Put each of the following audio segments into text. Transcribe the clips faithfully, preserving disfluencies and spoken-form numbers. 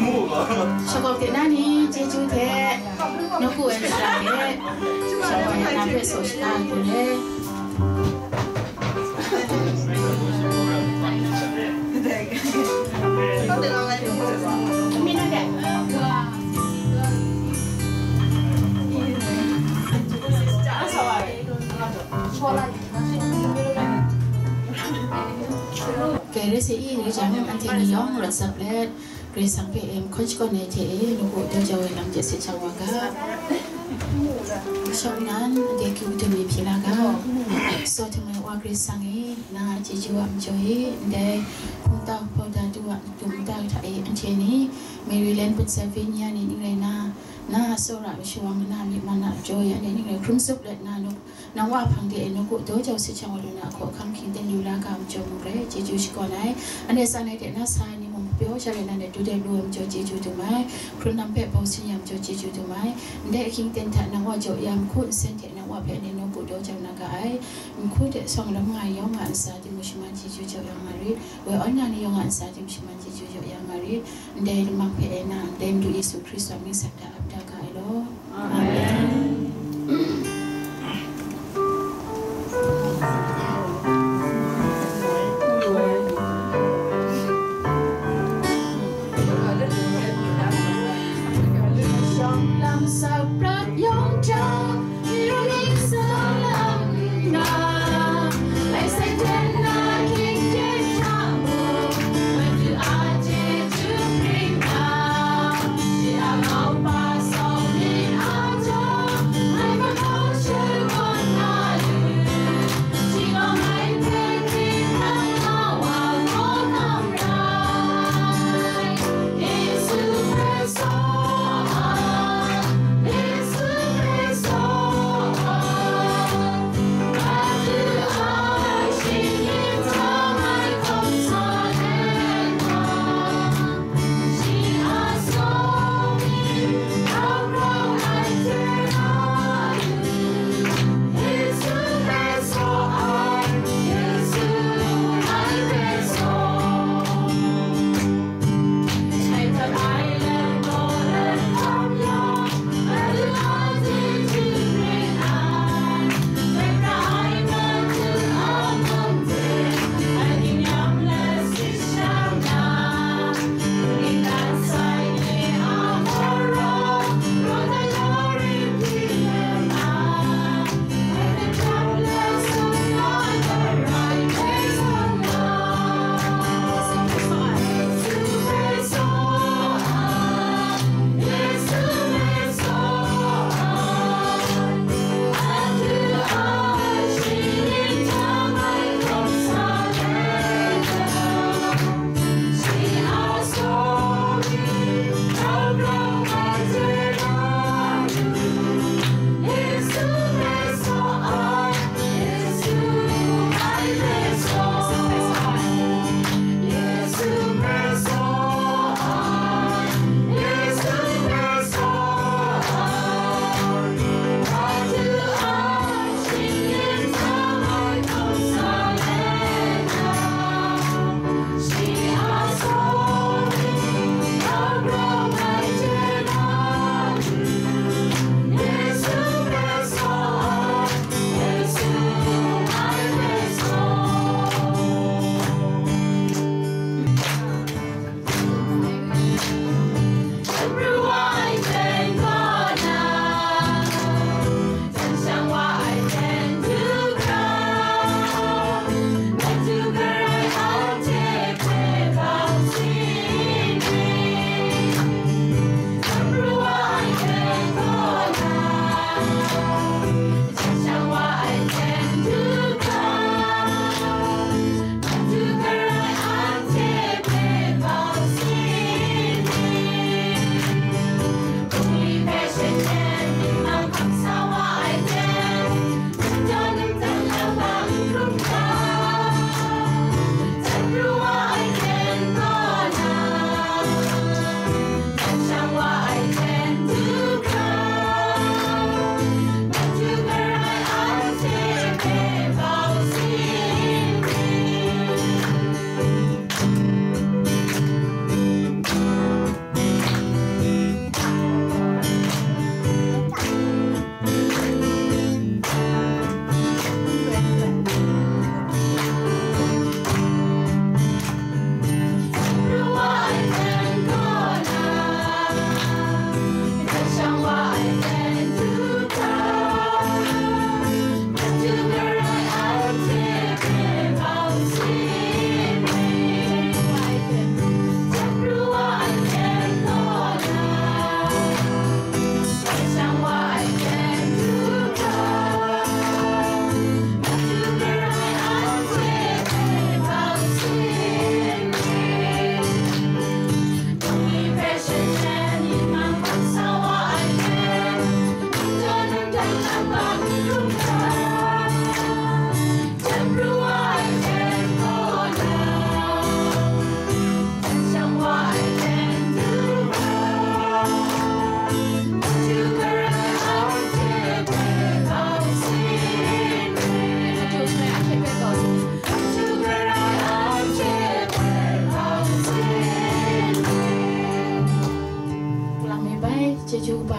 Shakawn de na ni, chyeju hte, nawku ai shara hte, shakawn ai na hpe saw shada ai hte re. Kare se i, rai jang, anhte ni yawng rawt tsap let, Karai Kasang hpe e mahkawn shakawn ai hte e, nawku daw jau ai lam hte se jau wa ga. Shawng nnan, de kyu dum mi hpyi la ga. Saw htum ai Wa Karai Kasang e, na chyeju a majaw e, ndai hpungtau hpawda du a dum da hta e, anhte ni Maryland, Pennsylvania ni ning rai na, na tsawra ai shawang na myit man a majaw e, anhte ning rai hkrum tsup let na, nawku Nang Wa hpang de e nawku daw jau sut jang wa lu na ahkaw ahkang hkying ten lu la ga ai majaw mung rai, chyeju shakawn ai. Anhte san ai hte na sa ai ni mung, pyaw sha rai na, ndai du dai lu ai majaw chyeju dum ai. Hkrun lam hpe bau sin ya ai majaw chyeju dum ai. Ndai ahkying ten hta Nang Wa jaw ya ai, nhku nsen hte Nang Wa hpe anhte nawku daw jau na ga ai. Nhku hte shawng lam nga ai yawng a ntsa hte mung shaman chyeju jaw ya nga rit. Woi awn nga ni yawng a ntsa hte mung shaman chyeju jaw ya nga rit. Ndai lamang hpe e na, ndai Madu Yesu Hkristu a mying sakta ap da ga ai law. Amen.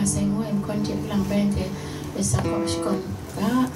Asai ngu ai mahkawn hte lang bai hte, Lasa kaw shakawn ga.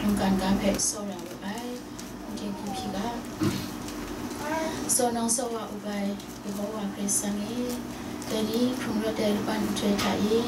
Mungkan ga hpe tsawra wu ai, N T P P ga. Tsaw nang tsaw wa u ai, Yehowa Karai Kasang e, dai ni hkrung rawt ai laban nhtoi hta e,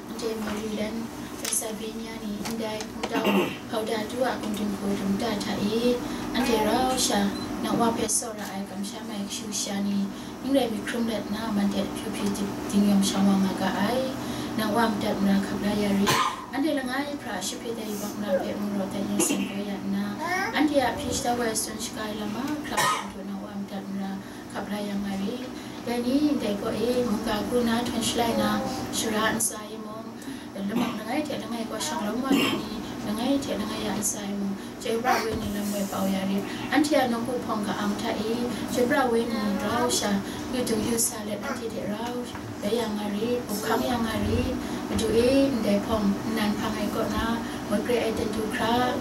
anhte Maryland, Pennsylvania ni ndai hpungtau hpau da tu a gumding hku dum da hta e, anhte rau sha nang Wa hpe tsawra ai kamsham ai kashu kasha ni, n rai myit hkrum let nna, man de hpyu hpyi dip-, ding yawng shang wa nga ga ai. Nang Wa madat mara hkap la ya ri. Anhte langai hpra Shahpre dai yubak mara hpe mung rawt dat yen seng kau ya nna, anhte a hpyi shada wa ai tsun shaga ai lam mahkra hpe madu nang Wa madat mara hkap la ya nga ri. Dai ni ndai gaw e, mungga kru na htawn shalai na, shara ntsa e mung, lamang langai hte langai gaw shanglawm wa na ni, langai hte langai ya ntsa e mung, chyoi pra wenyi lam woi pau ya rit. Anhte a nawku hpawng ka-am hta e, chyoi pra wenyi grau sha, yu du yu sa let anhte hte rau bai ya nga rit, up hkang ya nga rit. Madu e, ndai hpawng nnan hpang ai kaw na, moi kre ai ten du hkra,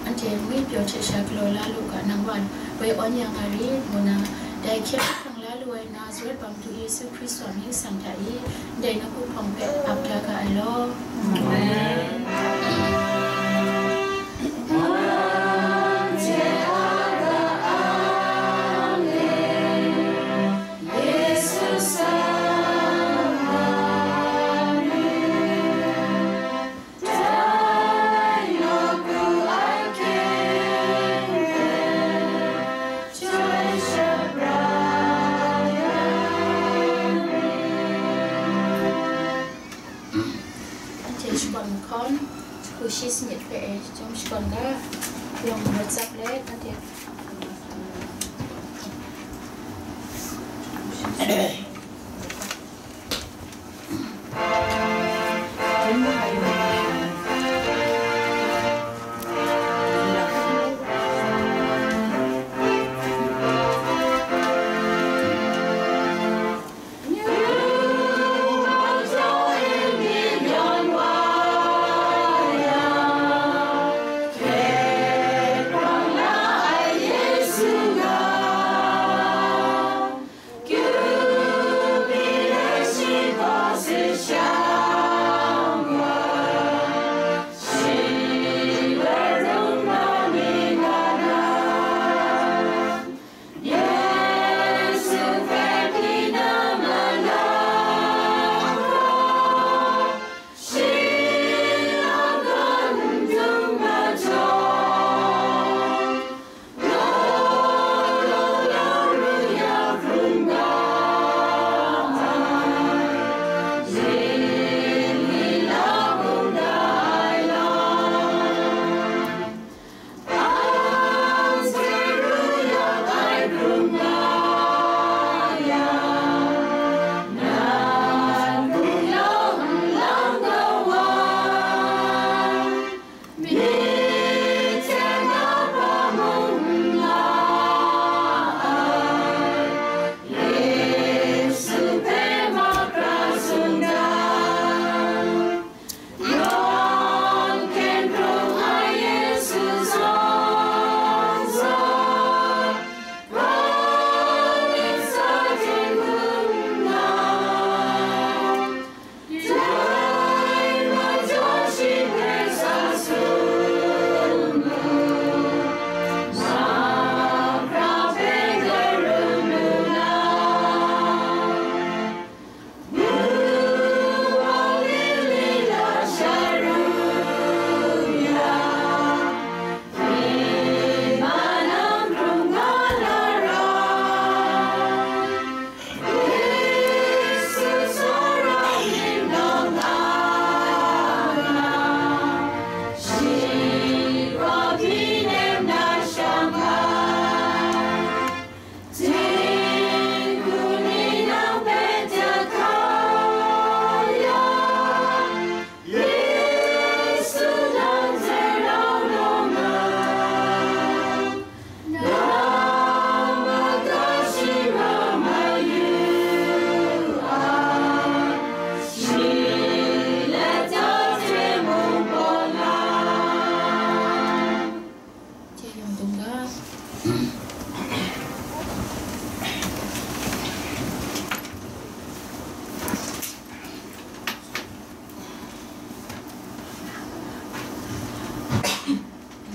anhte ngwi pyaw hte sha galaw la lu ga, nang wa woi awn ya nga rit, ngu na, dai hkyep hkrang la lu ai Nazaret wa Madu Yesu Hkristu a mying sang hta e, ndai nawku hpawng hpe ap da ga ai law. Amen. Anhte shakawn mahkawn, hku shi sanit hpe e, chyawm shakawn ga, yawng mat tsap let, anhte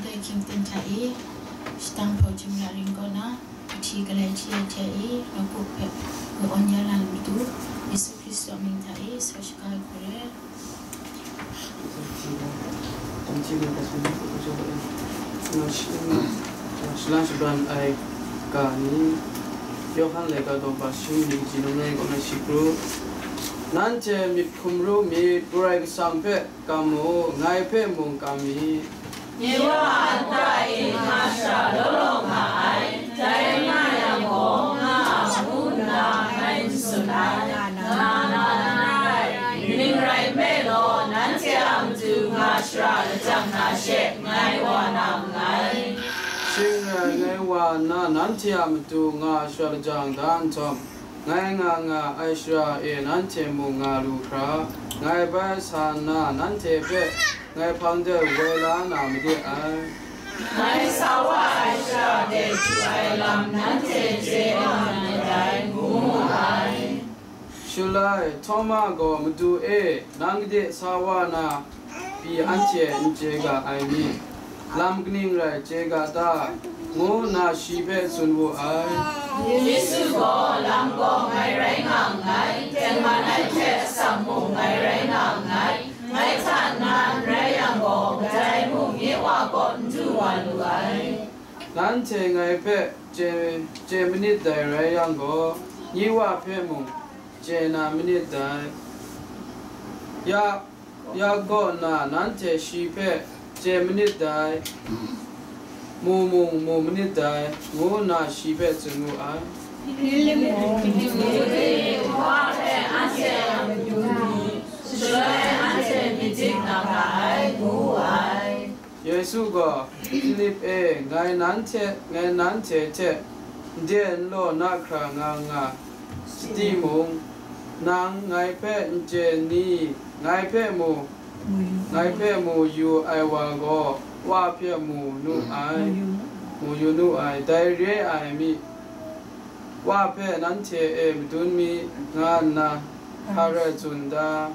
Ndai hkying ten hta e, shadang hpau chyum la ring kaw na, ahti galai hti ai hte e, nawku hpe, ga awn ya na matu, Yesu Hkristu a mying hta e, sa shaga ai hku re. Shalan shabran ai ga ni, Yawhan laika daw ba shi ni, ji num ngai kaw na shi kru, nanhte myit hkum ru myit, Karai Kasang hpe kam mu, ngai hpe mung kam mi. Nye Wa a nta e nga shara law law nga ai, dai nga yang gaw, nga a ngu nna ngai n tsun ai, nga na na rai, kaning rai nme law, nanhte a matu nga shara lajang na she, ngai wa na nngai. Shing rai, ngai wa nna nanhte a matu nga shara lajang da nhtawm, ngai nga nga ai shara e nanhte mung nga lu hkra, ngai bai sa nna nanhte hpe ngai hpang de woi la na made ai. Ngai sa wa ai shara de du ai lam nanhte chye nga myit dai, ngu mu ai. Shaloi, Htawma gaw, "Madu e, nang gade sa wa na pyi anhte n chye ga ai mi? Lam kaning rai chye ga ta?" ngu nna shi hpe tsun wu ai. Yesu gaw, "Lam gaw ngai rai nga nngai, tengman ai hte asak mung ngai rai nga nngai, ngai hta nna n rai yang gaw, kadai mung nye Wa kaw n du wa lu ai." Nanhte ngai hpe chye, chye manit dai rai yang gaw, nye Wa hpe mung chye na manit dai. Ya, ya kaw nna nanhte shi hpe chye manit dai, mu mung mu manit dai, ngu nna shi hpe tsun wu ai. Philip mung, Wa hpe anhte a matu ni, shaloi anhte myit dik na ga ai, ngu wu ai. Yesu gaw, "Philip e, ngai nanhte, ngai nanhte hte n de n law na hkra nga nga, timung, nang ngai hpe n chye ni? Ngai hpe mu, ngai hpe mu yu ai wa gaw, Wa hpe mu nu ai, mu yu nu ai, dai re ai mi, Wa hpe nanhte e madun mi," nga nna hpa rai tsun ta?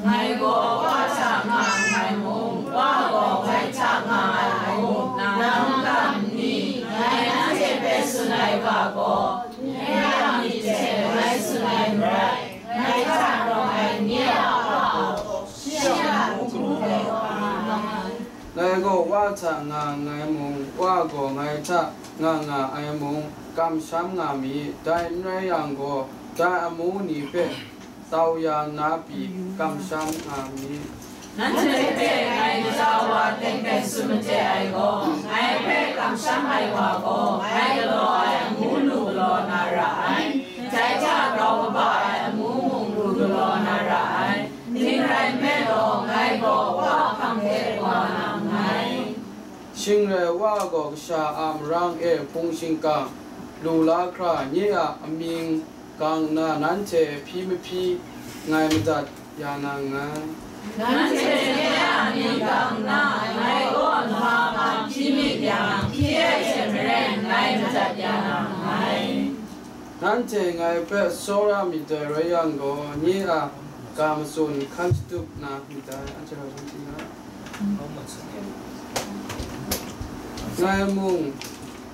Ngai gaw Wa hta nga nngai mung, Wa gaw ngai hta nga ai mung, nang n kam n ni? Ngai nanhte hpe tsun ai ga gaw, nye a myit hte ngai tsun ai n rai, ngai hta rawng ai nye a Wa gaw, shi a matu hpe nga ai. Ngai gaw Wa hta nga nngai mung, Wa gaw ngai hta nga nga ai mung, kamsham nga mi, dai n rai yang gaw, dai amu ni hpe tau ya nna pyi kamsham nga mi. Nanhte hpe ngai gaja wa teng teng tsun made ai gaw, ngai hpe kamsham ai wa gaw, ngai galaw ai amu lu galaw na ra ai, dai hta grau kaba ai amu mung lu galaw na ra ai. Ning rai nme law, ngai gaw Wa hpang de wa na nngai. Shing rai, Wa gaw kasha a marang e hpung shingkang lu la hkra, nye a amying gang nna nanhte hpyi mahpyi ngai madat ya na nngai. Nanhte nye a amying gang nna ngai kaw nhpa ma hpyi myit yang, hpyi ai hte maren ngai madat ya na nngai. Nanhte ngai hpe tsawra myit dai rai yang gaw, nye a ga matsun hkan shatup na myit dai, anhte rau shanhte na. Ngai mung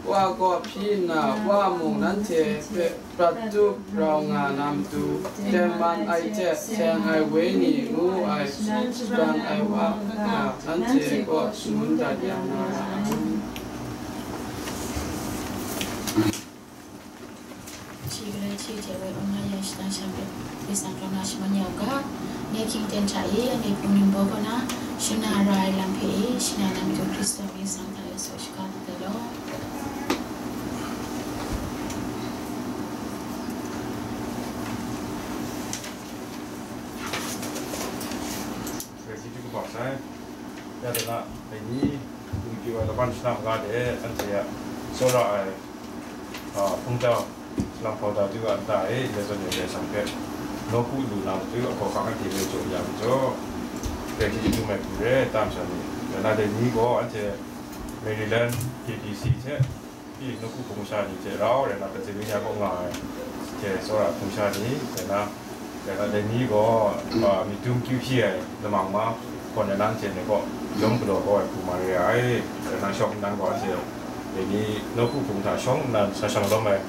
Wa kaw hpyi nna, Wa mung nanhte hpe prat tup rau nga na matu, tengman ai hte seng ai Wenyi ngu ai shapran ai wa nga nanhte kaw shangun dat ya na ra ai. Shi galoi shi hte woi awng la yang shana sha hpe, myit tsang hkrawng na shaman ya u ga, nye hkying ten hta e, anhte hpung ningbaw kaw na, shana ra ai lam hpe e, shana na matu Hkristu a myit tsang hta e, saw shaga dat ai law. Grai chyeju kaba sai, ya de na, dai ni, lungpyu ai laban shana maga de, anhte a tsawra ai, a, hpungtau, salang hpawda du a nta e, ndai zawn e ndai shang hpe, nawku lu na matu, ahkawhkang anhte me jaw ya majaw, grai chyeju mai hku re, tam sha ni, dai na dai ni gaw, anhte Maryland K B C hte, Pyi nawku hpung sha ni hte rau rai na, Pennsylvania kaw nga ai hte tsawra hpung sha ni rai na, rai na, dai ni gaw, a, myit dum kyu hpyi ai lamang ma, hkawn ai na, anhte ni kaw yawm galaw kau ai hku ma re ai. Rai na, shawng nnan gaw anhte dai ni nawku hpung hta shawng nnan sa shang lawm ai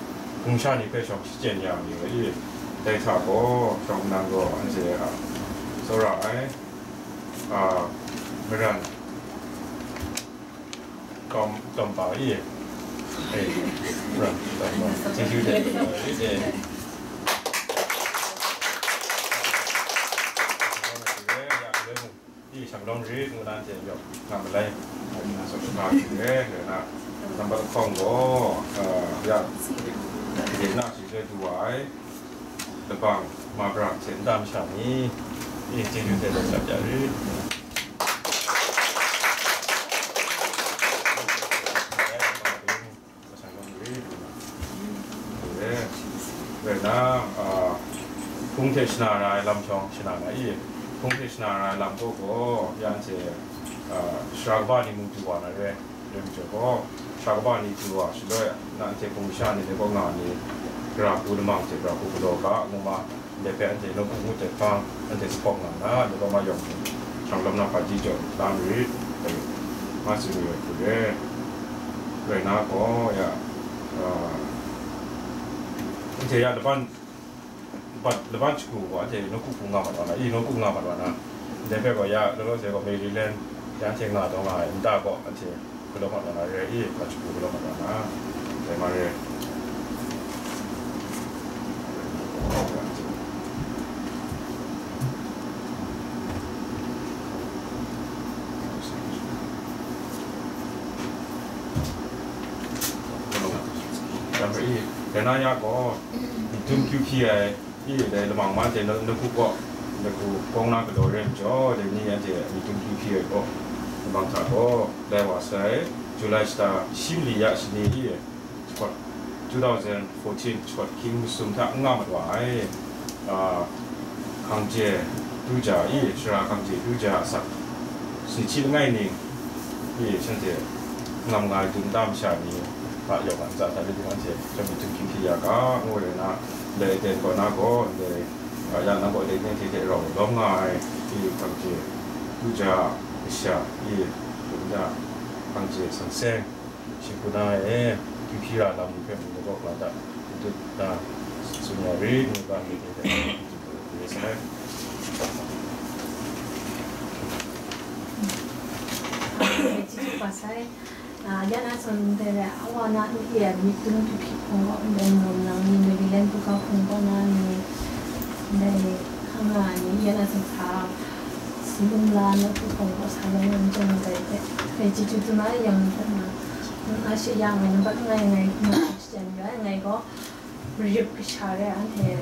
hpung sha ni hpe shawng shachyen ya mi rai i, dai hta gaw shawng nnan gaw anhte a tsawra ai, a, maran Tom, Tom Pau i. Eh, Tom, Tom Pau. Chyeju de. Eh. I shang long ri ngu nan jen yawk nga malai. Ai na so ka ri re, re na. Nambat hkawng gaw, ah, ya. Ri na shi re du wa ai. Labang ma bra hte nta masha ni, i chyeju de de sha ja ri. Hte shana ra ai lam shawng shana na i? Hpung hte shana ra ai lam kaw gaw, ya anhte, a, sara kaba ni mung du wa na re, re majaw gaw, sara kaba ni du wa shaloi, na anhte hpung masha ni dai kaw nga ni, gara hku lamang hte gara hku galaw ga, ngu ma, ndai hpe anhte nawku ngut ai hpang, anhte sa hkawm nga na, ndai kaw ma yawng ni, shang lawm na hpaji jaw la marit, nga tsun yu ai hku re. Rai na gaw, ya, a, anhte ya laban, laban, laban shagu gaw anhte nawku hku nga mat wa na, i, nawku nga mat wa na, ndai hpe gaw ya, law law se gaw Maryland, ya anhte nga taw nga ai nta gaw anhte galaw mat wa na re i, laban shagu galaw mat wa na, dai ma re. Dai na ya gaw, myitum kyu hpyi ai, i, dai lamang ma anhte nawku gaw, nawku kawng na galaw re ai majaw, dai ni anhte myitum kyu hpyi ai gaw, lamang hta gaw, lai wa sai, July shata shi mali ya shani i, shawt two thousand fourteen shawt hkying masum hta n nga mat wa ai, a, Hkangje Duja i, Sara Hkangje Duja a asak sanit shi langai ning i, shanhte ngam nga ai dum nta masha ni a yawng a ntsa hta rai timung, anhte shanhte htum hkying hkye ya ga, ngu rai na, ndai aten kaw na gaw, ndai, a, ya nang kaw dai ni hte hte rau lawm nga ai i, Hkangje Duja a kasha i, dum nta Hkangje San Seng, shi hku na e, kyu hpyi ra lam ni hpe mung law ga hta, n tut na, tsun ya rit, ngu ga myit ni hpe, Chyeju kaba sai. Ah, ya na zawn ndai re, awa na n-, e, myitum kyu hpyi hpung gaw ndai Num nang ni, Maryland buga hpung gaw na ni, ndai hkang nga ai ni, ya na zawn sa, Salum la na hpung gaw sa lawm lawm chyawm ndai hpe, hpe chyeju tsun ai yang ni hpe na, n-, a she ya ngai, nambat ngai ngai, ngai, ngai gaw, Marip kasha re, anhte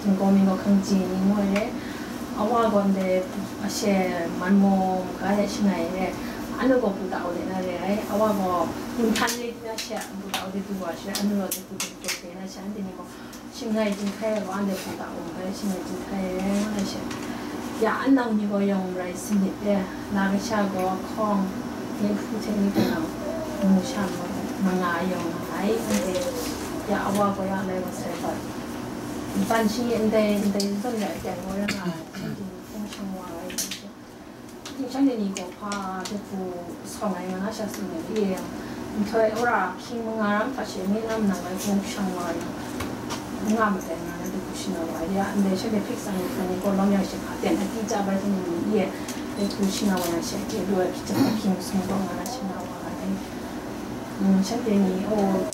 Jinghpaw mi gaw Hkangje ni ngu ai re, awa gaw ndai ashe Manmaw maga de shangai re, anu gaw Pu Tau de na re ai, awa gaw Wunhtan ni na she Pu Tau de du wa she, anu gaw de Pu Tau de na she, anhte ni gaw shangai Jinghkai ai gaw, anhte Pu Tau gaw shangai Jinghkai re, ngu na she. Ya, anau ni gaw yawng rai sanit e, la kasha gaw hkawng, ni hpu hte ni kanau, mu sha gaw manga yawng nga ai, anhte ya awa gaw ya lai wa sai hpa, ban shi ndai, ndai zawn ya aten gaw ya nga ai, shanhte ni hpung shang wa ai, shanhte ni gaw hpa de hpu sawng ai nga na sha tsun ai, e, nhtoi wora hkying manga ram hta she, myi lam nang ai hpung shang wa ai, nga matai nga na de hpu shanau wa ai, ya, ndai shanhte hpik tsang ai hpang ni gaw lawm yang she hpa ten a ti chya bai hte ni, e, de hpu shanau wa yang she, chye lu ai hkying sum gaw nga na shanau wa ai. Mm, shanhte ni, oh,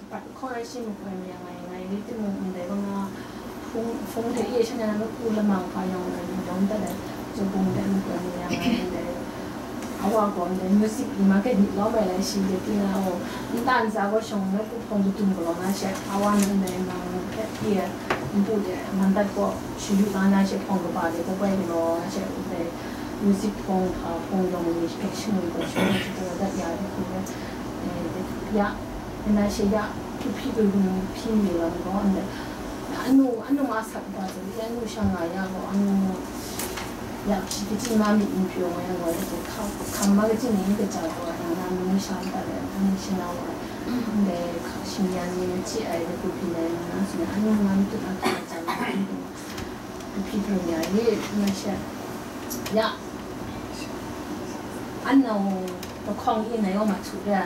pat hkawng ai shi makoi mi yang ai, ngai ri timung ndai gaw nga, hpung, hpung hte e shanhte na nawku lamang hpa yawng ngai ni lawm dat ai, chye bung de makoi mi yang ai ndai. Awa gaw ndai music ni ma kai myit lawm ai lai shi de, tinang gaw, nta ntsa gaw shawng nawku hpawng kadum galaw na she, awa nan ndai nang hpe pyi ai, npu de man dat gaw, shayu la na she, hpawng kaba de gaw bai galaw na she, ndai music hpawng hpa hpawng yawng ni hpe shingwi gaw shingwi shi gaw dat ya ai hku rai, eh, ya, na she ya, hpyi hpyi gun gun hpyi mi lam gaw, ndai, anu, anu ma sat wa zaw, ya anu shang nga ya gaw, anu ya hpyi hpyi ma myit n pyaw nga ya gaw, ya hka, hkam ma kaji ni n kaja gaw, ya na anu ni sha nta de, anu shing nga wa, ndai hka shing yan ni n chye ai, ya hku byin ai, ya na tsun ai, anu nga n tut na hka ja ma, n hpyi pru ya i, ngai she, ya, anau lahkawng e na yawng ma htu re,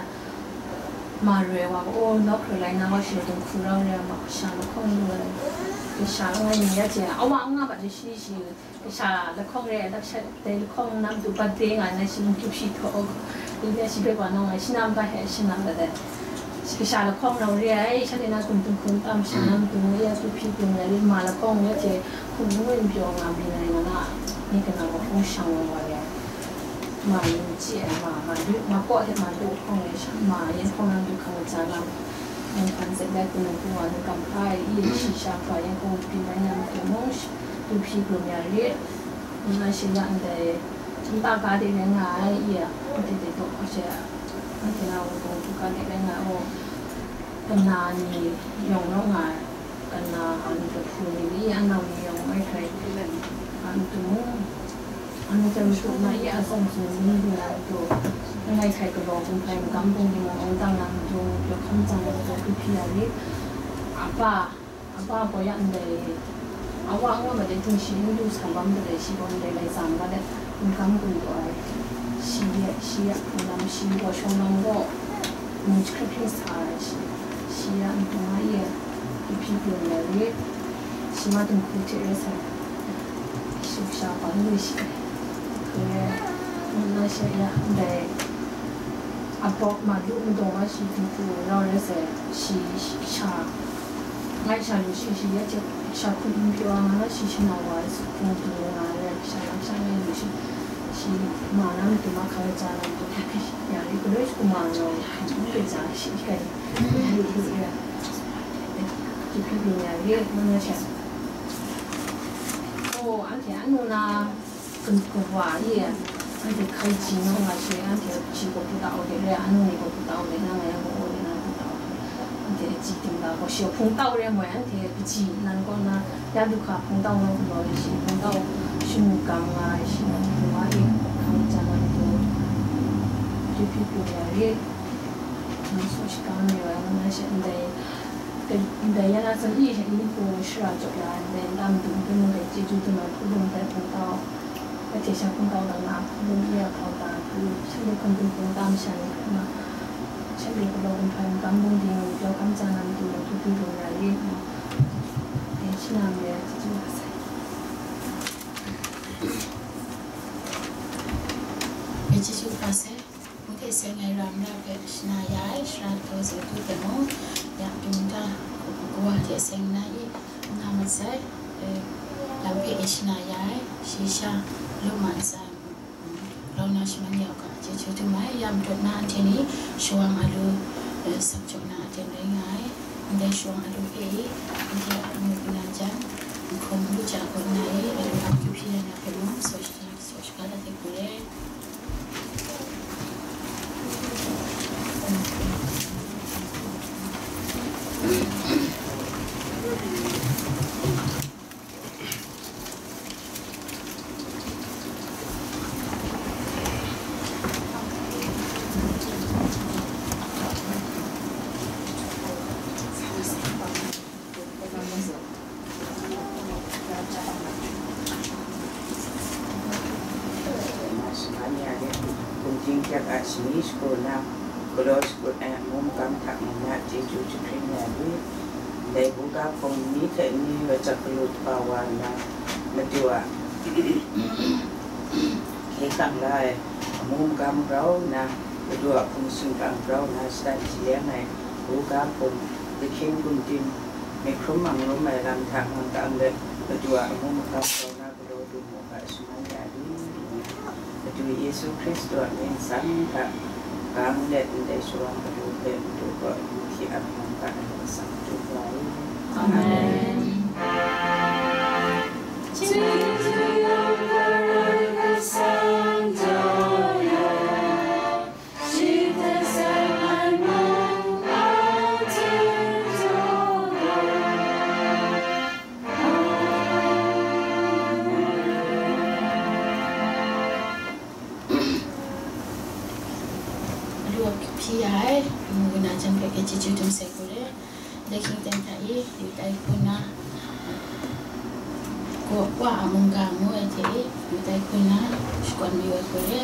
ma roi wa, o, North Carolina wa shi dung hku rau re, ma kasha lahkawng lu ai, kasha langai mi ya hte, awa n nga ma de shi shi, kasha lahkawng re, lakshat dai lahkawng nam du birthday nga na shi n hpyi hpyi htaw, ya shi hpe wa nang ai, shi nam ga he, shi nam ga dai. Kasha lahkawng rau re ai, shanhte na hkum htum hkum tam sha na matu, ya hpyi hpyi hpyi nga ri, ma lahkawng ya hte hkum hkum n pyaw nga mi ngai nga na, ni kana wa hpung shang wa wa re ai. Ma yin chye ai, ma, ma du, ma kaw hte ma du hkawng re, sha, ma yin hkawng na du hkang ja lam, yin hpan zet let, kunung hpung wa nu kam hpa ai, i shi sha hpa yin hkawng hpyi bai na matu mung, hpyi hpyi hpyi ya ri, nna shi ya ndai, nta ga de rai nga ai, i a, de de gaw, a she, a, anhte na wudung hku ga de rai nga ai, o, kana ni yawng rawng nga ai, kana ni kahpu ni, i anau ni yawng Ngai hkrai, a, n tu mu, anhte matu na ye a tsawm tsun n lu na matu, ngai hkrai galaw kumhpai magam bungli ma awng dang na matu, yawk hkam tsang na matu, hkri hpyi ya rit. A pa, a pa gaw ya ndai, a wa nga ma de ting shi n lu san bam de shi gaw ndai lai tsang ga de, n kam gun taw ai, shi ye, shi ya, n lam shi gaw shawng lam gaw, Mung hkrit hkrit sa ai shi, shi ya n hpung a ye, ihpyi pru ai rit, shi ma dinghku hte rai sai, shi kasha pa n lu shi, hkrit rai, nna shi ya ndai, a bawk ma lu n dawng a shi dinghku rau rai sai, shi, shi sha, ngai sha lu shi, shi ya hte sha hkum n pyaw a nga na, shi shanau wa ai su hkum du nga ai, sha na sha ngai lu shi, shi ma na matu ma hkra ja na matu hkrit hkrit. Ya, i galoi shi kuma nau, i gaja shi kai, i gaja, i gaja, oh, anhte anu na, kawa i, anhte hkai ji nau nga shi, anhte shi gaw puta o de re, anu ni gaw puta o de, nang ngai gaw o de, nang puta o de, anhte ji ting ga gaw shi hpung tau re moi, anhte kaji nan gaw na, ya du hka hpung tau nau galaw i shi, hpung tau shi mu gang nga i shi, nang gawa i, hkang ja ngai gaw, hkrit hkrit ya re. Nang saw shakang ni wa, nang shi ndai, ndai ya na tsam i, i hku shara jaw ya, ndai lam dum dum, ndai chyeju dum ai hpung dum dai hpung tau, a hte sha hpung tau dang na, hpung dum ya hpau ta, hpung shanhte hpung dum hpung tam sha ni hpe ma, shanhte galaw kumhpa ni, kam bung ding ni, pyaw kam tsa na matu, hpung dum ya yin, dai shi na ndai chyeju wa sai. Dai chyeju wa sai. Mung hte seng ai ram ra hpe shana ya ai, shara daw zingtu hpe mung, ya dum da, kawa hte seng na i, n nga mat sai, e, lam hpe e shana ya ai, shi sha, lu ma ntsa, grau na shaman ya u ga, chyeju dum ai, ya madat na anhte ni, shawang alu, e, sak jaw na aten rai nga ai, ndai shawang alu hpe i, anhte a mu na jan, nhkum lu ja kaw na i, alu ap kyu hpyi ai na hpe mung, saw shaja, saw shaga dat ai hku re. Shaman ya de, kunting hkyep a shani shagu na, galaw shakut ai amu magam hta ngu na, chyeju jahpring ya rit. Ndai buga hpung ni hte ni rawt sak galu kaba wa nna, Madu a hkye hkrang la ai amu magam grau nna, Madu a hpung shingrang grau nna, shatan jeyang ai buga hpung, ahkying kunting, myit hkrum mang rum ai lam hta ngang kang let, Madu a amu magam grau na galaw lu mu ga, shaman ya rit. Madu Yesu Hkristu a mying tsang hta gang let ndai shawang galaw hpe Madu kaw yu hti ap ngang ga, nang atsam chyu wa u. Amen. Lu ap hpyi ai, mu na jan hpe chyeju dum sai hku re. Dai hkying ten hta i, yu tai hku na, Wa, Wa a mungga ngu ai hte i, yu tai hku na, shakawn mayu ai hku re.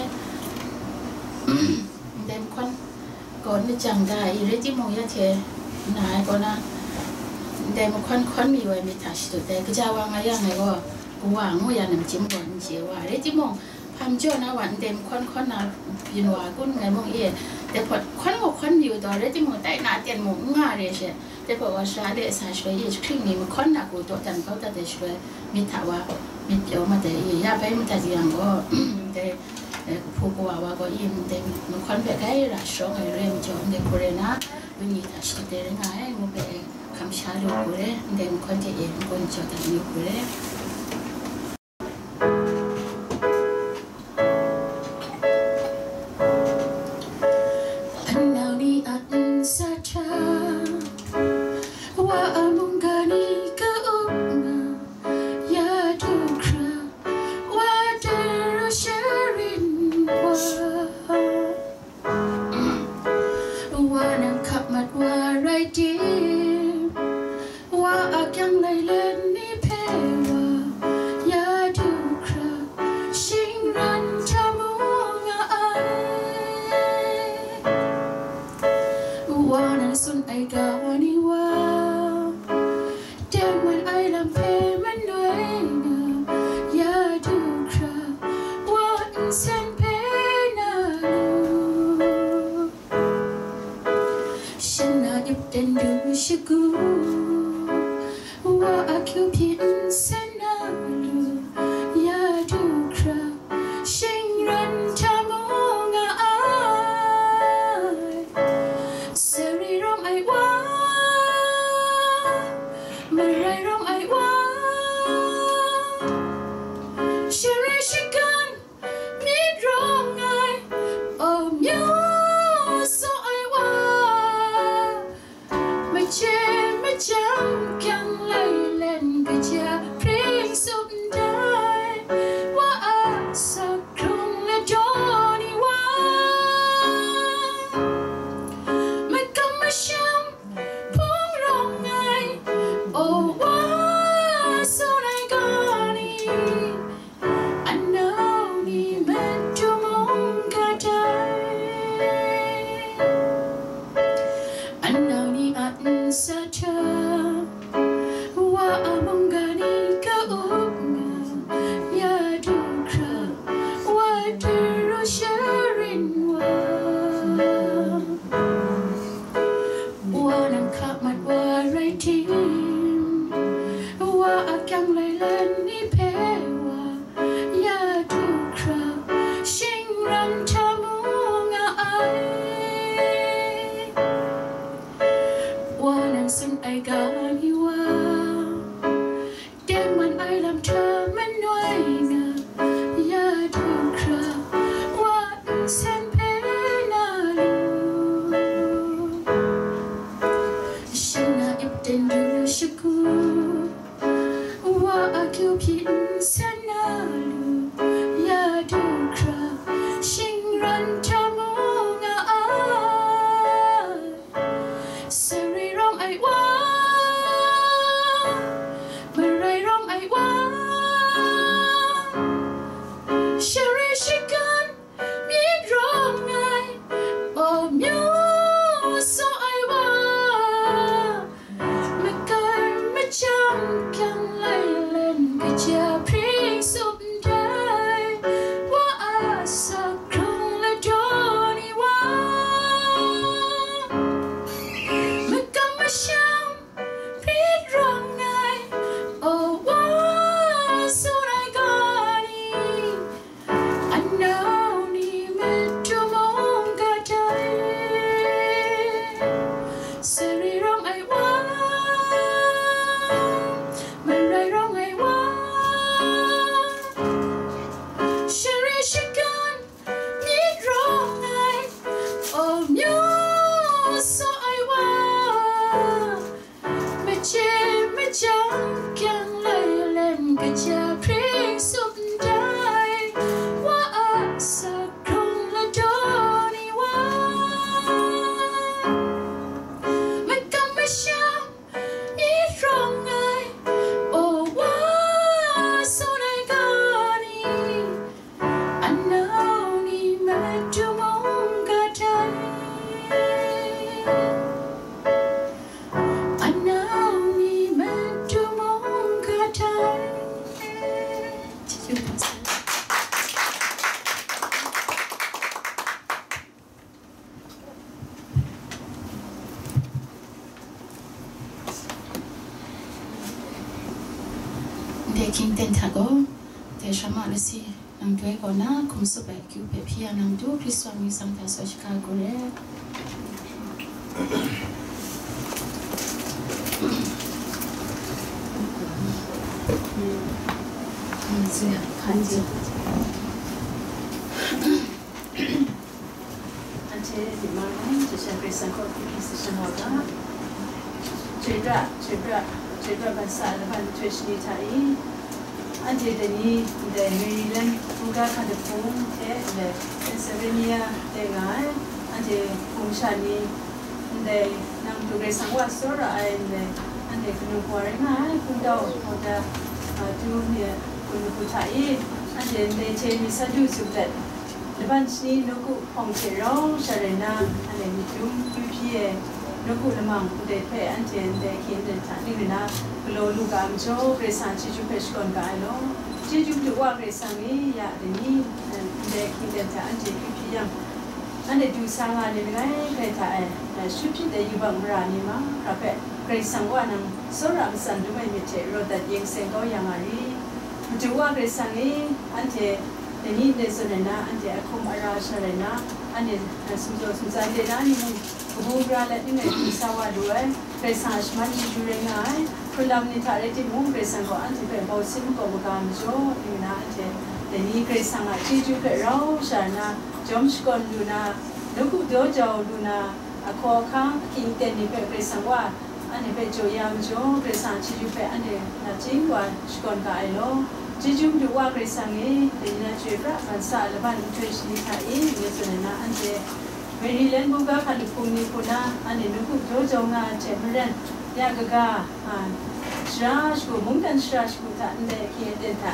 Ndai mahkawn kaw n lajang da i, rai timung, ya hte na ai kaw na, ndai mahkawn hkawn mayu ai myit hta shadut ai, kaja wa nga yang ai gaw, kawa ngu ya na, machyim gaw n chye wa, rai timung, hpa majaw na wa, ndai mahkawn hkawn na byin wa kun ngai mung e, dai hpawt hkawn gaw hkawn mayu taw, rai timung, tai na aten mung n nga re she, dai hpawt wa sara le sa shaloi, Yesu Hkristu ni mahkawn na ku dawdan kau dat ai shaloi, myit hta wa, myit pyaw mat ai e, ya bai madat yang gaw, dai, eh, kahpu kawa wa gaw, i ndai mahkawn hpe grai ra sharawng ai re ai majaw, ndai hku rai na, wenyi hta shadut ai rai nga ai, ngu hpe, eh, hkam sha lu hku re, ndai mahkawn hte e n-gun jaw dat yu hku re. Nau ni a nsa hta, Wa a mungga ni ka-up nga, ya Ten du shagu, wa akyu hpyi nsen na lu, ya du hkra, shingran hta mu nga ai. Sari rawng ai wa, marai rawng ai wa, share shagan myit rawng ai, o myu saw ai wa, maje majang kyang lai len kaja pring sup ndai, wa a sak hkrung ladaw ni wa, makam masham hpung rawng ai, o wa sawn ai ga ni, anau ni matu mungga dai. Anau ni a nsa hta, wa a mungga ni ka-up nga, ya du hkra, wa daru sharin wa. Wa nang hka mat wa rai tim, wa a kyang lai lan ni hpe wa, ya du hkra, shingran hta mu nga ai. Wa nang tsun ai ga ni wa, tengman ai lam hta manoi nga, ya du hkra, wa nsen hpe na lu. Shana ip ten du shagu, wa akyu hpyi nsen na lu, ya du hkra, shingran hta mu nga ai. Sari rawng ai wa, marai rawng ai wa, share shagan myit rawng ai, o myu saw ai wa, makar machyang kyang lai len kaja pring sup ndai, wa a sak hkrung ladaw ni wa, makam masham myit rawng ai, o wa sawn ai ga ni, anau ni matu mungga dai. Sari rawng ai wa, marai rawng ai wa, share shagan myit rawng ai, o myu saw ai wa, maje majang kyang lai len kaja pring sup ndai, wa a sak hkrung ladaw ni wa, makam masham myit rawng ai, o wa sawn ai ga ni, anau ni matu mungga dai. Anau ni matu mungga dai. Thank you, Pastor. Ndai hkying ten hta gaw, dai sha ma lasi nang doi kaw na hkum tsup ai akyu hpe hpyi ya nang du, Hkristu a myit tsang hta saw shaga gaw re. Anhte myit mang ai, Karai Kasang kaw hpyi hpyi sasang wa ga. Chyoi pra, chyoi pra, chyoi pra ban sa ai laban nhtoi shani hta i, anhte dai ni ndai Maryland, Buga Hkadahpung hte ndai Pennsylvania de nga ai, anhte hpung sha ni ndai nang Karai Kasang wa tsawra ai ndai, anhte kanu kawa rai nga ai, hpungtau, hpungda, a, tu ni a, hpung hta i, anhte ndai hte myit sa du tsup dat, laban shani nawku hpawng hte rau sha rai na, anhte myit dum kyu hpyi ai nawku lamang ndai hpe anhte ndai hkying ndai hta ning rai na galaw lu ga ai majaw, Karai Kasang chyeju hpe shakawn ga ai law. Chyeju Madu Wa Karai Kasang e, ya dai ni, ndai hkying ndai hta anhte kyu hpyi yang, Anhte du sa nga ai ni langai hkrai hta e, eh, shut hpyit ai yubak mara ni mahkra hpe Karai Kasang Wa nang tsawra matsan dum ai myit hte rawt dat yeng seng kau ya nga ri. Madu Wa Karai Kasang e, anhte dai ni ndai zawn ai na, anhte a hkum a ra sha rai na, anhte, eh, sumjaw sumtsa de na ni mung, kabu gara let ning ai du sa wa lu ai, Karai Kasang a shaman chyeju rai nga ai. Hkrunlam ni hta rai timung, Karai Kasang gaw anhte hpe bau sin makau maga majaw ning na, anhte dai ni Karai Kasang a chyeju hpe rau sha nna, jawm shakawn lu na, nawku daw jau lu na, ahkaw ahkang, ahkying aten ni hpe Karai Kasang Wa anhte hpe jaw ya majaw, Karai Kasang a chyeju hpe anhte nachying wa shakawn ga ai law. Chyeju Madu Wa Karai Kasang e, dai ni na chyoi pra ban sa a laban nhtoi shani hta e, ngu tsun ai na, anhte Maryland buga hkalup hpung ni hku na, anhte nawku daw jau nga ai hte maren, ya kaga, a, sara shagu, mungdan sara shagu hta ndai ahkying aten hta,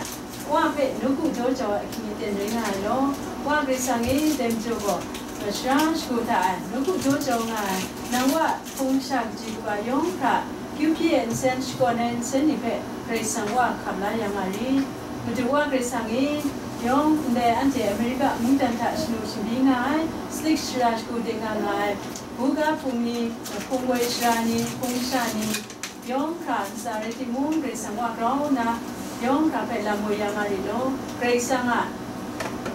Wa hpe nawku daw jau ai ahkying aten rai nga ai law. Wa Karai Kasang e, dai majaw gaw, sara shagu hta e nawku daw jau nga ai, nang Wa hpung masha kaji kaba yawng hkra, kyu hpyi ai nsen, shakawn ai nsen ni hpe Karai Kasang Wa hkam la ya nga ri. Madu Wa Karai Kasang e, yawng ndai anhte Amerika mungdan hta shanu shamri nga ai, salik sara shagu de nga nga ai, buga hpung ni, hpung woi sara ni, hpung masha ni, yawng hkra ntsa rai timung, Karai Kasang Wa grau nna, yawng hkra hpe lam woi ya nga ri law. Karai Kasang a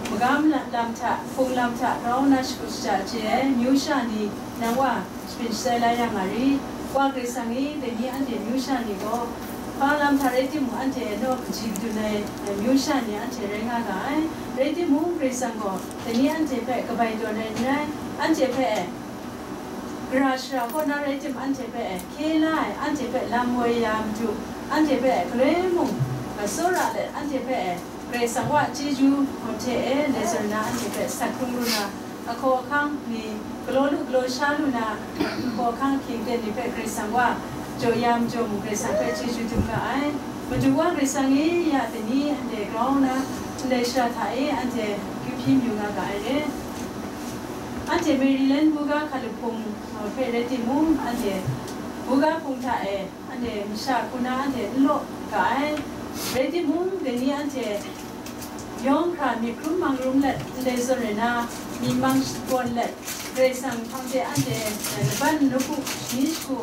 magam lam hta, hpung lam hta grau nna shakut shaja chye ai amyu sha ni, nang Wa shapring shatsai la ya nga ri. Wa Karai Kasang e, dai ni anhte amyu sha ni gaw, hpa lam hta rai timung, anhte naw kaji kadun ai amyu sha ni anhte rai nga ga ai. Rai timung, Karai Kasang gaw dai ni anhte hpe kabai tawn ai n rai, anhte hpe gara shara kaw na rai tim, anhte hpe hkye la ai, anhte hpe lam woi ya Madu, anhte hpe galoi mung, a, tsawra let, anhte hpe Karai Kasang Wa chyeju hte e, ndai zawn na anhte hpe sat hkrung lu na, ahkaw ahkang ni, galaw lu galaw sha lu na, ahkaw ahkang ahkying aten ni hpe Karai Kasang Wa jaw ya majaw mung, Karai Kasang hpe chyeju dum ga ai. Madu Wa Karai Kasang e, ya dai ni anhte grau nna, ndai shara hta e anhte kyu hpyi mayu nga ga ai re. Anhte Maryland buga hkalup hpung, uh, hpe rai timung, anhte buga hpung hta e anhte masha hku na anhte n law ga ai. Rai timung, dai ni anhte yawng hkra myit hkrum mang rum let, ndai zawn rai na, myit mang shakawn let, Karai Kasang hpang de anhte, eh, laban nawku shani shagu,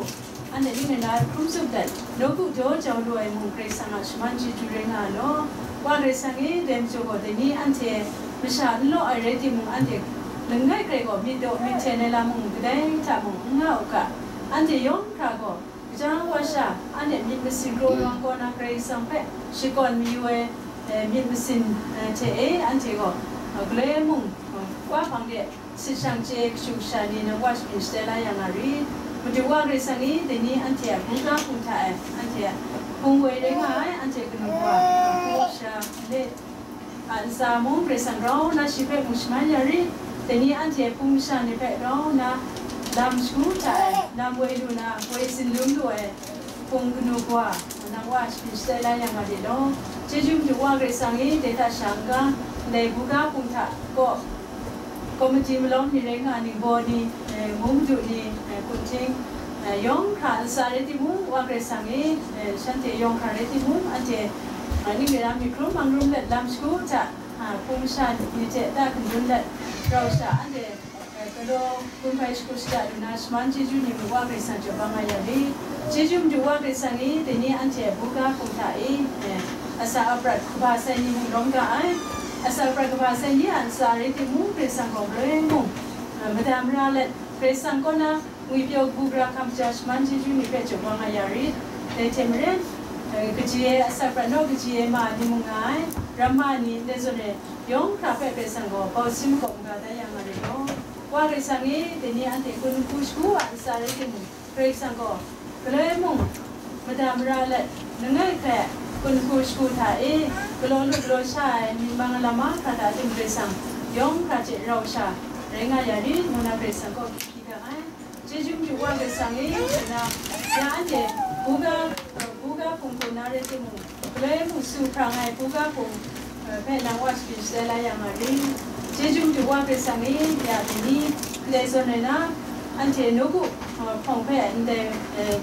anhte ning ai na hkrum tsup let, nawku daw jau lu ai mung, Karai Kasang a shaman chyeju rai nga ai law. Wa Karai Kasang e, dai majaw gaw dai ni anhte masha n law ai rai timung, anhte langai hkrai gaw myit daw myit hten ai lam mung kadai hta mung n nga u ga, anhte yawng hkra gaw kaja wa sha, anhte myit masin kraw rawng kaw na Karai Kasang hpe shakawn mayu ai, eh, myit masin, eh, hte e, anhte gaw, eh, galoi mung, eh, Wa hpang de sit shang chye kashu kasha ni nang Wa shapring shatsai la ya nga ri. Madu Wa Karai Kasang e, dai ni anhte a buga hpung hta e, anhte a hpung woi rai nga ai, anhte kanu wa, hpung sha le a ntsa mung Karai Kasang grau nna shi hpe mung shaman ya ri. Dai ni anhte hpung masha ni hpe grau nna lam shagu hta e, lam woi lu na, woi tsinlung lu ai, hpung kanu wa, nang Wa shapring shatsai la ya nga de law. Chyeju Madu Wa Karai Kasang e, dai hta sha n-ga, ndai buga hpung hta kaw, komiti malawng ni rai nga, ningbaw ni, eh, mung madu ni, eh, kunhting, eh, yawng hkra ntsa rai timung, Wa Karai Kasang e, eh, shanhte yawng hkra rai timung, anhte, eh, ning rai na myit hkrum mang rum let lam shagu hta, ah, hpung masha ni hte ta hkundun let, rau sha anhte, eh, galaw gun hpai shakut shada lu na shaman chyeju ni mung Wa Karai Kasang jaw bang nga ya ri. Chyeju Madu Wa Karai Kasang e, dai ni anhte buga hpung hta e, eh, asak aprat kaba sai ni mung rawng ga ai. Asak aprat kaba sai ni a ntsa rai timung, Karai Kasang gaw galoi mung, eh, mada mara let, Karai Kasang kaw na ngwipyaw kabu gara hkam ja shaman chyeju ni hpe jaw bang nga ya ri. Dai hte maren, eh, kaji ai asak aprat naw kaji ai ma ni mung nga ai, ramma ni ndai zawn e, yawng hkra hpe Karai Kasang gaw bau sin makau maga da ya nga ri law. Wa Karai Kasang e, dai ni anhte hkun hku shagu a ntsa rai timung, Karai Kasang gaw galoi mung, mada mara let, langai hkrai hkun hku shagu hta e, galaw lu galaw sha ai myit mang ai lam mahkra hta tim Karai Kasang yawng hkra hte rau sha rai nga ya ri, ngu na Karai Kasang kaw hkye hkye ga ai. Chyeju Madu Wa Karai Kasang e, nna, ya anhte buga, buga hpung hku na rai timung, galoi mung su hprang ai buga hpung, eh, hpe nang Wa shapring shatsai la ya nga ri. Chyeju Madu Wa Karai Kasang e, ya dai ni, ndai zawn rai na, anhte nawku, eh, hpawng hpe ndai, eh,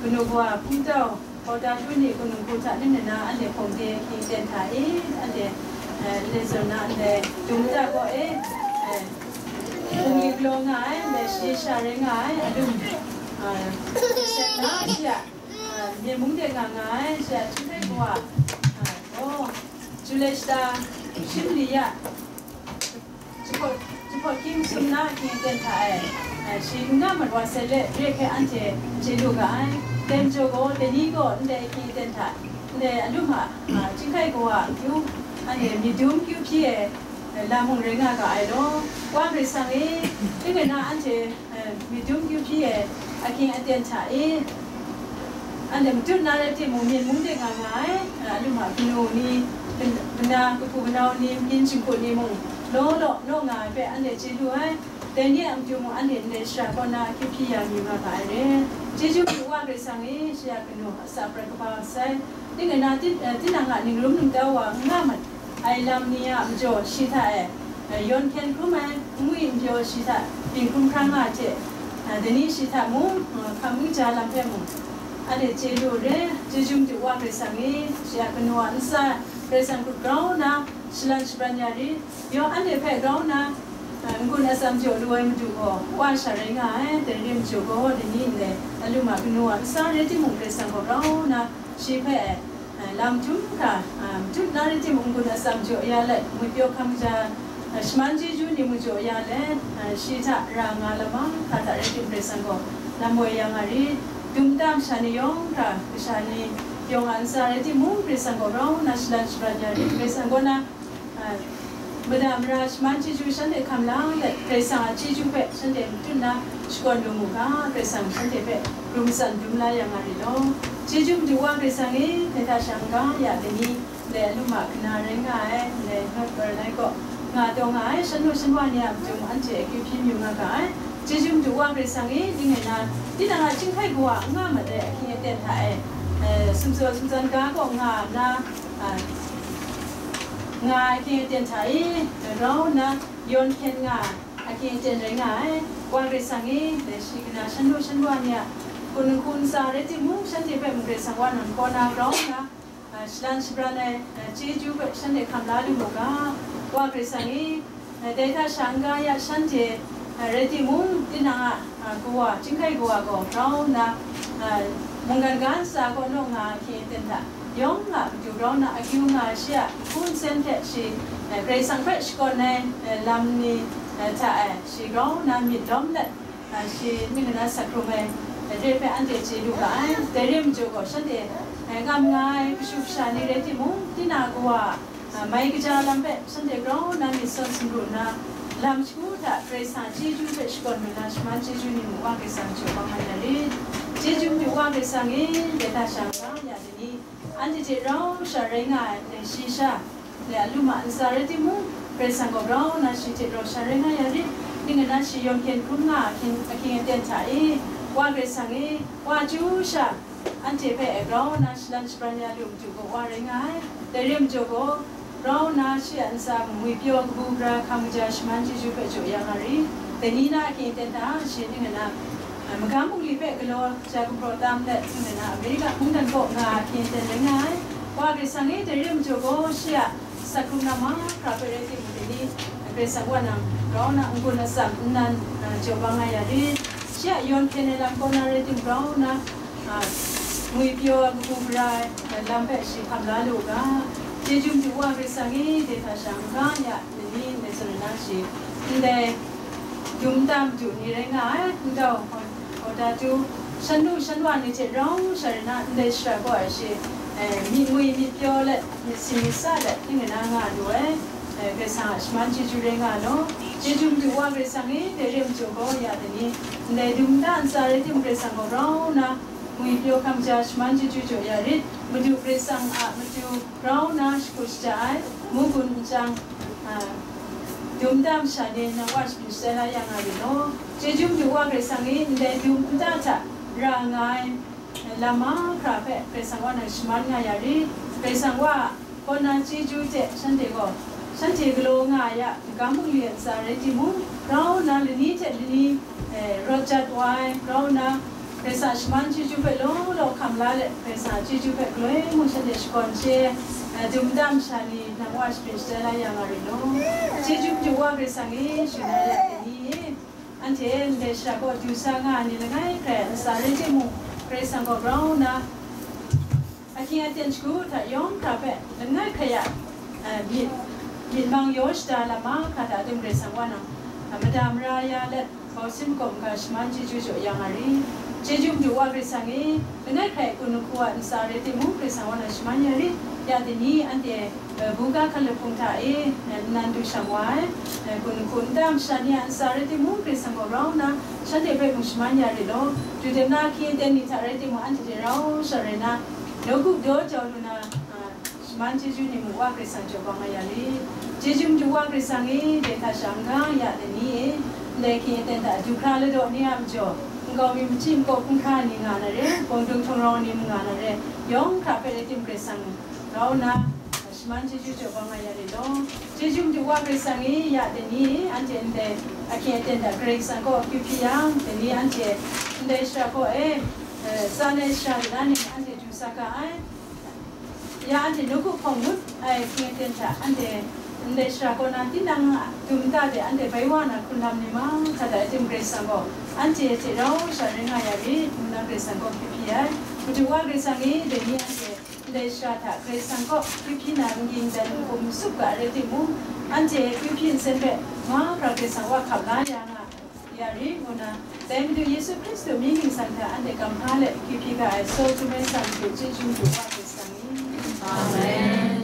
kanu kawa hpung tau, hkawda hkru ni, kanu hku hta ning rai na, anhte hpawng de hkying ten hta e, anhte, eh, ndai zawn na, ndai dung ta kaw e, eh, Sha rai nga ai, alum, a, set na, shi a, a, myen mung de nga nga ai, shi a, Chyinghkai Kawa, a, gaw, July shata shi mali ya, jahpawt, jahpawt hkying sum na ahkying aten hta e, a, shi n ga mat wa sai let, re hpe anhte chye lu ga ai. Dai majaw gaw, dai ni gaw ndai ahkying aten hta, ndai alum a, a, Chyinghkai Kawa a akyu, anhte myit dum kyu hpyi ai, lam mung rai nga ga ai law. Wa Karai Kasang e, ning rai na anhte, eh, myit dum kyu hpyi ai ahkying aten hta e, anhte matut na rai timung, myen mung de nga nga ai, eh, alum a kanu ni, kan-, kana, kahpu kanau ni, byin jinghku ni mung, law law naw nga ai hpe anhte chye lu ai. Dai ni a matu mung anhte ndai shara kaw na kyu hpyi ya mayu nga ga ai re. Chyeju matu Wa Karai Kasang e, shi a kanu asak prat kaba sai, ning rai na tin-, eh, tinang a ningrum ningtau wa n nga mat ai lam ni a majaw shi hta e, eh, yawn hkyen hkrum ai, n ngwi n pyaw shi hta byin hkrum hkra nga ai hte, eh, dai ni shi hta mung, eh, hkam n kaja lam hpe mung, anhte chye lu re. Chyeju matu Wa Karai Kasang e, shi a kanu a ntsa Karai Kasang hkrup grau nna, shalan shabran ya rit. Yawng anhte hpe grau nna, eh, n-gun atsam jaw lu ai Madu gaw, Wa sha rai nga ai. Dai re ai majaw gaw, dai ni ndai alum a kanu a ntsa rai timung, Karai Kasang gaw grau nna shi hpe, eh, lam htum hkra, ah, matut na rai timung, n-gun atsam jaw ya let, ngwi pyaw hkam kaja, ah, shaman chyeju ni mung jaw ya let, ah, shi hta ra nga lam mahkra hta rai tim, Karai Kasang gaw lam woi ya nga rit. Dum nta masha ni yawng hkra, kasha ni yawng a ntsa rai timung, Karai Kasang gaw grau nna shalan shabran ya rit. Karai Kasang kaw na, ah, mada mara shaman chyeju shanhte hkam lang let, Karai Kasang a chyeju hpe shanhte matut nna shakawn lu mu ga, Karai Kasang shanhte hpe rum san dum la ya nga rit law. Chyeju matu Wa Karai Kasang e, dai hta sha n-ga ya dai ni, ndai alum a kana rai nga ai, ndai North Carolina kaw nga taw nga ai, shan nu shan wa ni a matu mung anhte akyu hpyi mayu nga ga ai. Chyeju matu Wa Karai Kasang e, ning rai na, tinang a Chyinghkai Kawa n nga mat ai ahkying aten hta e, eh, sumsaw sumtsan ga kaw nga na, ah, nga ai ahkying aten hta e, grau nna yawn hkyen nga ai ahkying aten rai nga ai. Wa Karai Kasang e, dai shi kana shan nu shan wa ni a hkun n-, hkun n-sa rai timung, shanhte hpe mung Karai Kasang Wa nang kaw na grau nna, ah, shalan shabran ai, ah, chyeju hpe shanhte hkam la lu mu ga. Wa Karai Kasang e, ah, dai hta sha n-ga ya shanhte, ah, rai timung, tinang a, ah, Kawa, Chyinghkai Kawa gaw grau nna, ah, mungkan ga ntsa kaw naw nga ai ahkying aten hta yawng a matu grau nna akyu nga ai, shi a hku nsen hte shi, eh, Karai Kasang hpe shakawn ai, eh, lam ni, eh, hta e shi grau nna myit lawm let, ah, shi ning rai na asak hkrum ai, eh, re hpe anhte chye lu ga ai. Dai re ai majaw gaw, shanhte, eh, ngam nga ai kashu kasha ni rai timung, tinang a Kawa, ah, mai kaja lam hpe shanhte grau nna myit sawn sumru nna, lam shagu hta Karai Kasang a chyeju hpe shakawn lu nna, shaman chyeju ni mung Wa Karai Kasang jaw bang ai na rit. Chyeju matu Wa Karai Kasang e, dai hta sha n-ga ya dai ni, anhte hte rau sha rai nga ai, dai shi sha, dai alum a ntsa rai timung, Karai Kasang gaw grau nna shi hte rau sha rai nga ya rit. Ning rai na, shi yawn hkyen hkrum nga ai ahkying, ahkying aten hta e, Wa Karai Kasang e, Wa chyu sha, anhte hpe grau nna shalan shabran ya lu matu gaw Wa rai nga ai. Dai re ai majaw gaw, grau nna shi a ntsa mung ngwi pyaw, kabu gara, hkam kaja, shaman chyeju hpe jaw ya nga rit. Dai ni na ahkying aten hta, shi ning rai na, ah, magam bungli hpe galaw ja gumhpraw tam let, ning rai na, Amerika mungdan kaw nga ai ahkying aten rai nga ai. Wa Karai Kasang e, dai re ai majaw gaw, shi a asak hkrum na mahkra hpe rai timung, dai ni Karai Kasang Wa nang grau nna n-gun atsam nnan, ah, jaw bang nga ya rit. Shi a yawn hkyen ai lam kaw na rai timung, grau nna, ah, ngwi pyaw ai, kabu gara ai, ah, lam hpe shi hkam la lu u ga. Chyeju matu Wa Karai Kasang e, dai hta sha n-ga ya, dai ni ndai zawn na shi, ndai dum nta madu ni rai nga ai, ndau, hawdatu, shan nu shan wa ni hte rau sha rai na, ndai shara kaw ai shi, eh, myit ngwi myit pyaw let, myit sin myit sa let, ning rai na nga lu ai, eh, Karai Kasang a shaman chyeju rai nga law. Chyeju matu Wa Karai Kasang e, dai re ai majaw gaw ya dai ni, ndai dum nta ntsa rai timung, Karai Kasang gaw grau nna, ngwi pyaw hkam ja, shaman chyeju jaw ya rit. Madu Karai Kasang a matu grau nna shakut shaja ai, mu gun nchyang, a, dum nta masha ni nang Wa shabyin shatai la ya nga rit law. Chyeju matu Wa Karai Kasang e, ndai dum nta hta ra nga ai lam mahkra hpe Karai Kasang Wa nang shaman nga ya rit. Karai Kasang Wa kaw na chyeju hte shanhte gaw, shanhte galaw nga ai a, magam bungli a ntsa rai timung, grau nna lani hte lani, eh, rawt jat wa ai, grau nna Karai Kasang a shaman chyeju hpe law law hkam la let, Karai Kasang a chyeju hpe galoi mung shanhte shakawn chye, eh, dum nta masha ni nang Wa shabyin shatai la ya nga rit law. Chyeju matu Wa Karai Kasang e, shana ya ai ni e, Anhte ndai shara kaw du sa nga ai ni langai hkrai a ntsa rai timung, Karai Kasang kaw grau nna, ahkying aten shagu hta yawng hkra hpe langai hkrai a, eh, myit, myit mang yaw shada lam mahkra hta aten Karai Kasang wa nang, eh, mada mara ya let, bausin makawp maga shaman chyeju jaw ya nga ri. Chyeju madu wa Karai Kasang e, langai hkrai kun lahku a ntsa rai timung, Karai Kasang wa nang shaman ya ri. Ya dai ni anhte, eh, buga hkalup hpung hta e, eh, nnan du shang wa ai, eh, kun lahku nta masha ni a ntsa rai timung, Karai Kasang gaw rau nna, shanhte hpe mung shaman ya rit law, du dem na ahkying aten ni hta rai timung, anhte hte rau sha rai nna, nawku daw jau lu na, ah, shaman chyeju ni mung wa Karai Kasang jaw bang nga ya rit. Chyeju madu wa Karai Kasang e, dai hta sha n-ga ya ai ni e, ndai ahkying aten hta du hkra ladaw ni a majaw, nkau mi machyi makawp hkungga ni nga na re, bawng dung htawngrau ni mung nga na re, yawng hkra hpe rai tim Karai Kasang rau nna, shaman chyeju jaw bang nga ya rit law. Chyeju madu wa Karai Kasang e, ya dai ni e, anhte ndai ahkying aten hta Karai Kasang kaw akyu hpyi yang, dai ni anhte ndai shara kaw e, eh, tsan ai shara rit na ni anhte du sa ga ai. Ya anhte nawku hpawng ngut ai ahkying aten hta anhte ndai shara kaw na tinang a dum nta de anhte bai wa na hkrun lam ni mahkra hta e tim Karai Kasang gaw anhte hte rau sha rai nga ya rit, ngu na Karai Kasang gaw hpyi hpyi ai. Madu wa Karai Kasang e, dai ni anhte ndai shara hta Karai Kasang kaw hpyi hpyi na n ging dan n hkum n tsup ga rai timung, anhte hpyi hpyi nsen hpe mahkra Karai Kasang wa hkap la ya nga ya rit, ngu na, dai Madu Yesu Hkristu mying ningsang hta anhte kamhpa let hpyi hpyi ga ai, Sawtu Maren Madu chyeju madu wa Karai Kasang i. Amen.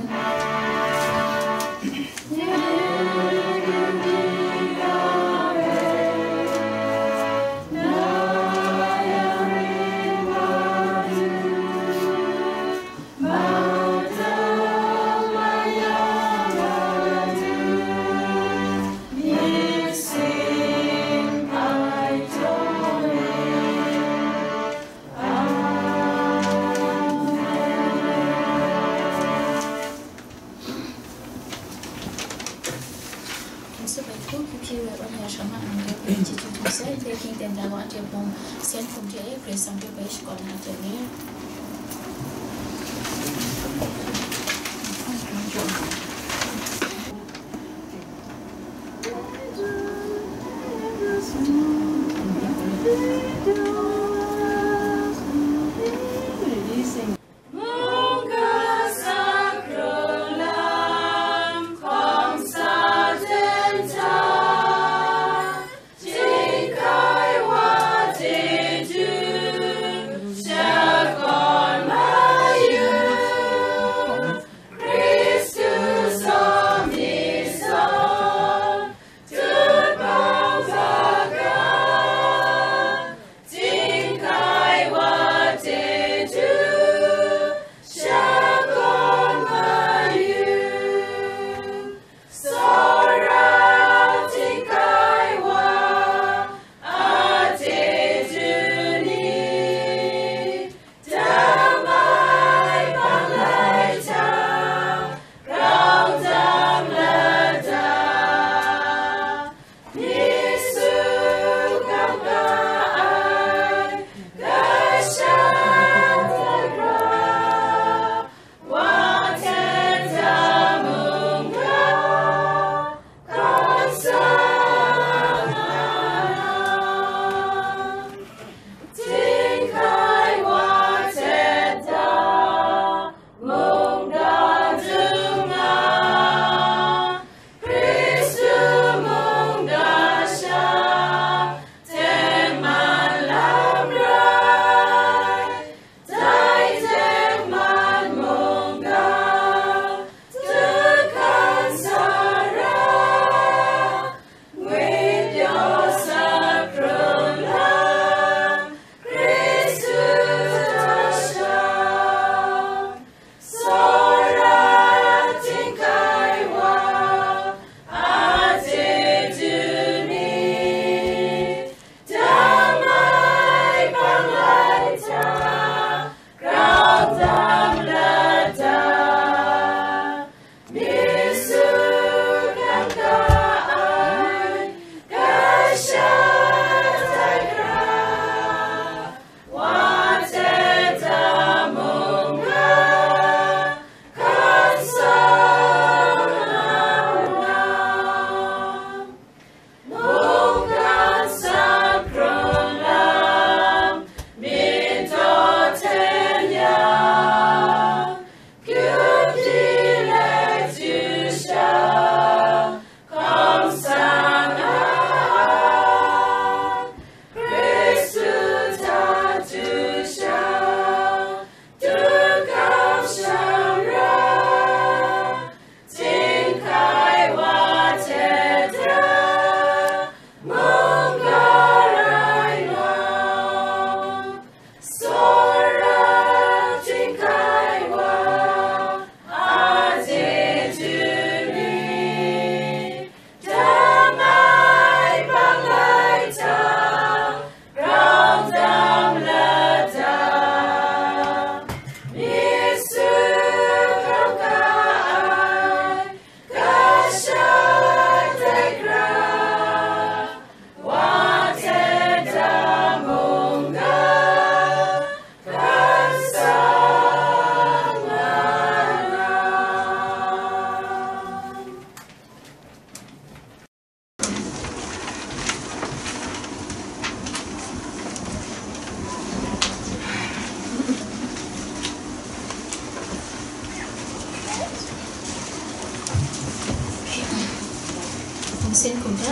Yesu bai hku hpyi hpyi ai wa ya sha ma nang de bai chyeju hte sai, ndai hkying ten da wa anhte bawng sen hkum hte e Karai Kasang hpe bai shakawn na hte ni.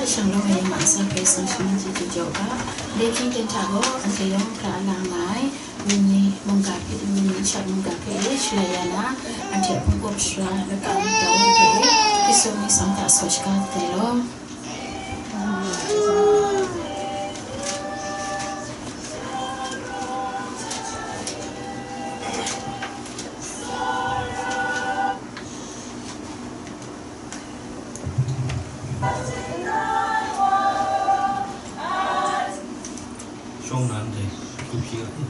Shanglawm ai ning masa hpe sangshi mi chyeju jaw ga, Lehking ten hta gaw anhte yawng hkra a la nga ai, Wenyi mungga hpe, Wenyi Richard mungga hpe e shalai ya na, anhte hpung kawp shara laka daw hpe e, Hkristu myit tsawm hta saw shaga dat ai law. Shawng na ndai, hku hpyi ai.